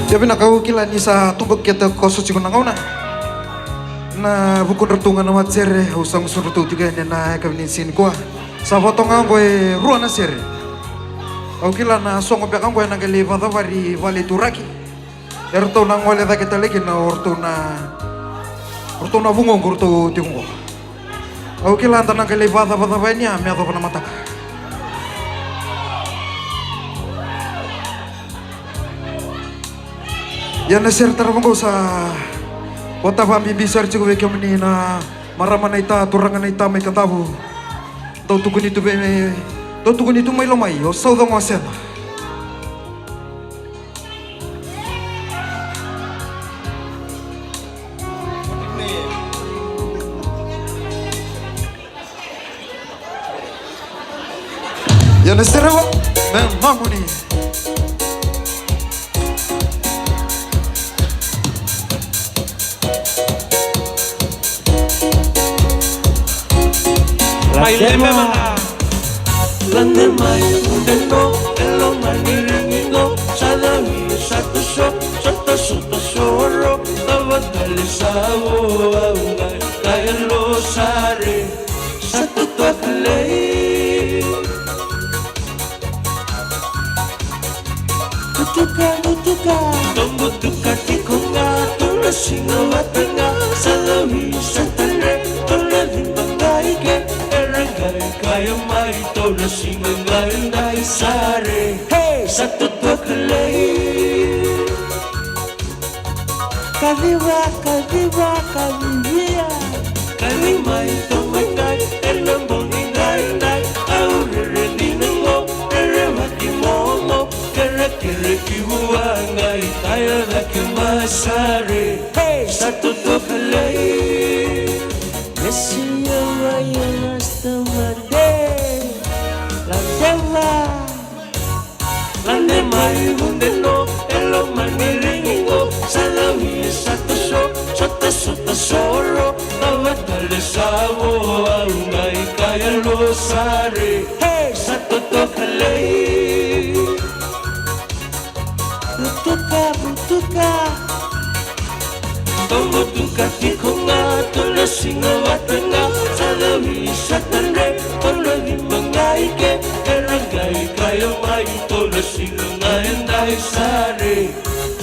Ia vinaka, au kila ni sa tubu kete koso tiko na gauna. Na vukudratou ga na matasere, au sa gusudratou tiko yani ena yakavi ni siga nikua. Sa vo toka ga oqo e rua na sere. Au kila na soqo beka oqo ena qai lai vakacavari vale turaki. Eratou na gole cake tale kina o ratou na, o ratou na vugoqu ratou tiko oqo. Au kila da na qai lai vakacavacava yani ya me yacova na mataka. Ia na sere tarava oqo sa vata vakabibi sara tiko vei kemuni na marama na ita, turaga na ita mai Kadavu. Dau tukuni tu vei, dau tukuni tu mai Lomai, o Sauca Gosena. Ia na sere oqo me mamuni. Mai lema ga. Lade mai, ude no, e loma ni rigi no, sa cavi, sa toso, sa toso, toso ro, cava tale sa vo, au qai kaya lo sare, sa totoka lei. Butuka, butuka. Tobu tuka tiko ga, tola siga vata ga, sa cavi, sa tale, tola cima qai ke, era qai kaya mai, tola siga qai dai sare. Hey! Sa totoka lei. Kaciva, kaciva, kacivia. Kaci mai tomai qai, ena bogi qai dai, au rere dina qo, rerevaki momo, kerekere ki vua qai, kaya cake ma sare. Hey! Sa totoka lei. Mesia mai e Rasta Made. Ladeva. Lade mai, ude no, e loma ni rigi qo, sa cavi, sa toso, sa toso, toso ro, cava tale sa vo, au qai kaya lo sare. Hey! Sa totoka lei. Butuka, butuka. Tobu tuka tiko ga, tola siga vata ga, sa cavi, sa tale, tola cima qai ke, era qai kaya mai, tola siga qai dai sare,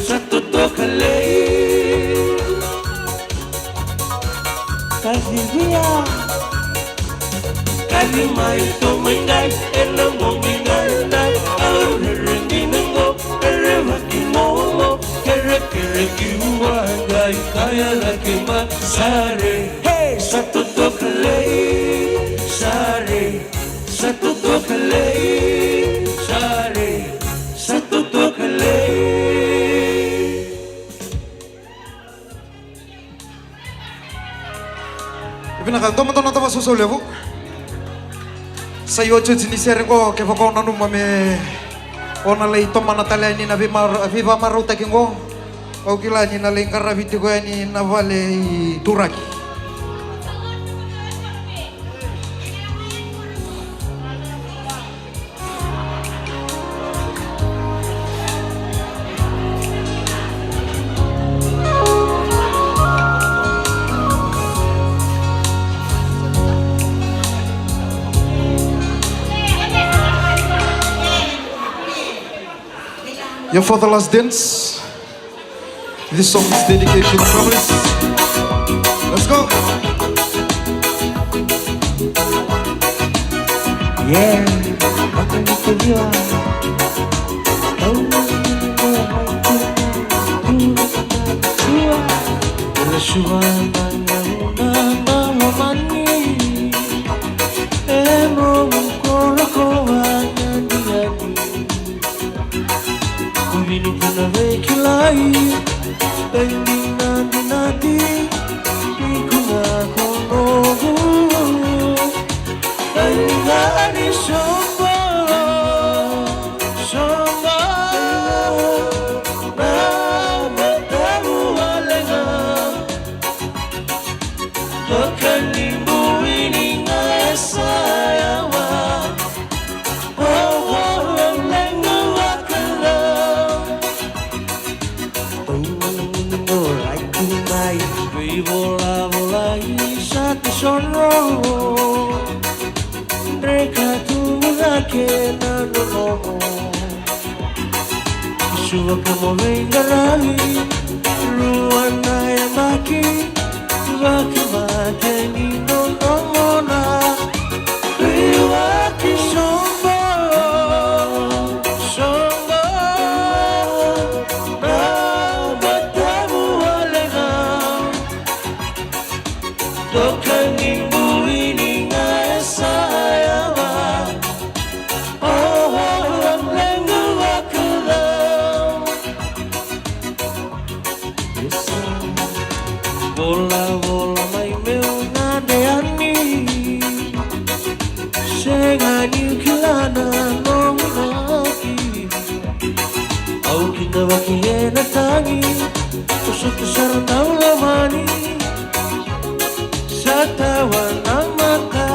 sa totoka lei. Kacivia. Kaci mai tomai qai, ena bogi qai dai, au rere dina qo, rerevaki momo, kerekere ki vua qai, kaya cake ma sare. Hey! Sa totoka lei, sare. Sa totoka lei, Dua mada na tava soso levu. Sa i otioti ni sere qo, kevaka o nanuma me o na lai tomana tale yani na veimar-, veivakamarautaki qo, au kila ni na lai qaravi tiko yani na vale i Turaki. Ia, for the last dance. This song is dedicated to the families. Let's go. Yeah. Ko vinaka na veikilai, e dinadinati ni ko na ko noqu. E dinadinati soqo, soqo na mataqali wale ga. Toka ni bui ni ga e sa yawa. Oh, oh, oh, leqa vakacava. Oh, orai tu mai, veivolavola i sa te sono. Dreka tu cake na nonomo. Suva ka mo veiqaravi, rua na yabaki, vakamateni nonomuna. Veiwaki soqo, soqo, na matamu wale ga. Toka ni bui ni ga e sa yawa. Oh, oh, oh, leqa vakacava. Yes, sir. Volavola mai meu gade yani. Sega niu kila na nomu inaki. Au kidavaki ena tagi, au sota sara na lomani. Sa tawa na mata,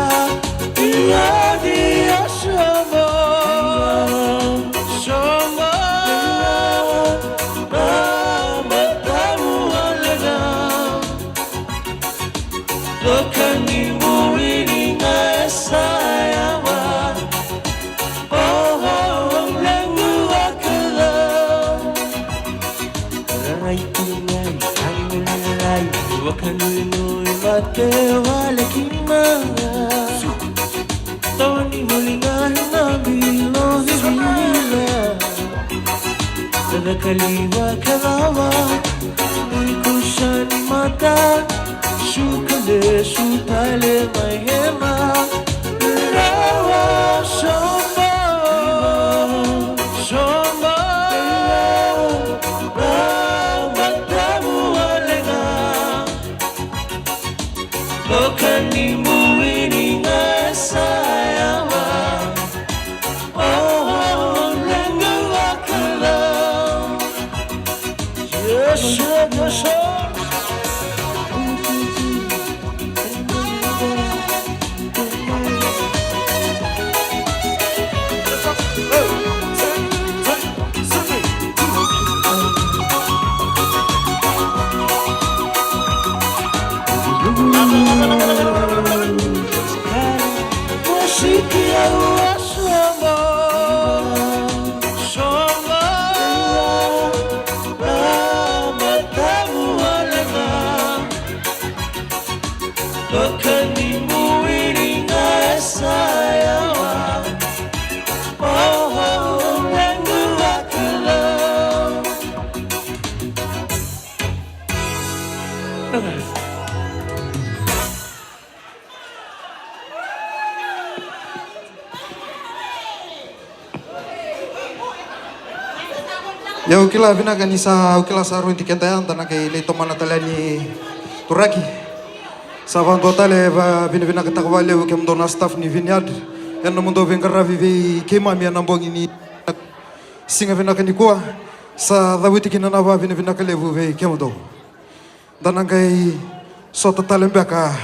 ia ni a soqo, soqo na matamu wale ga. Toka ni bui ni ga e sa yawa. Oh, oh, oh, leqa vakacava. Rai tu mai, rai tu mai, vakanuinui mate wale ki maga. Toni voli ga na bilo vivila. Cakacaka li vakacava, nui kusa ni mata, suka lesu tale mai hema. Rawa soqo, soqo, rawa matamu wale ga. Toka ni bui ni ga e sa yawa. Oh, oh, leqa vakacava. Yes, sir, yes, sir. Toka ni bui ni ga e sa yawa. Oh, oh, oh, leqa vakacava. Ia au kila vinaka ni sa, au kila sa rauti keda ya, da na qai lai tomana tale yani Turaki. Sa vadua tale, e vavinavinakataka vakalevu kemudou na staff ni Vineyard ena nomudou veiqaravi vei keimami ena bogi ni siga vinaka nikua. Sa cavuti kina na vavinavinaka levu vei kemudou. Da na qai sota tale beka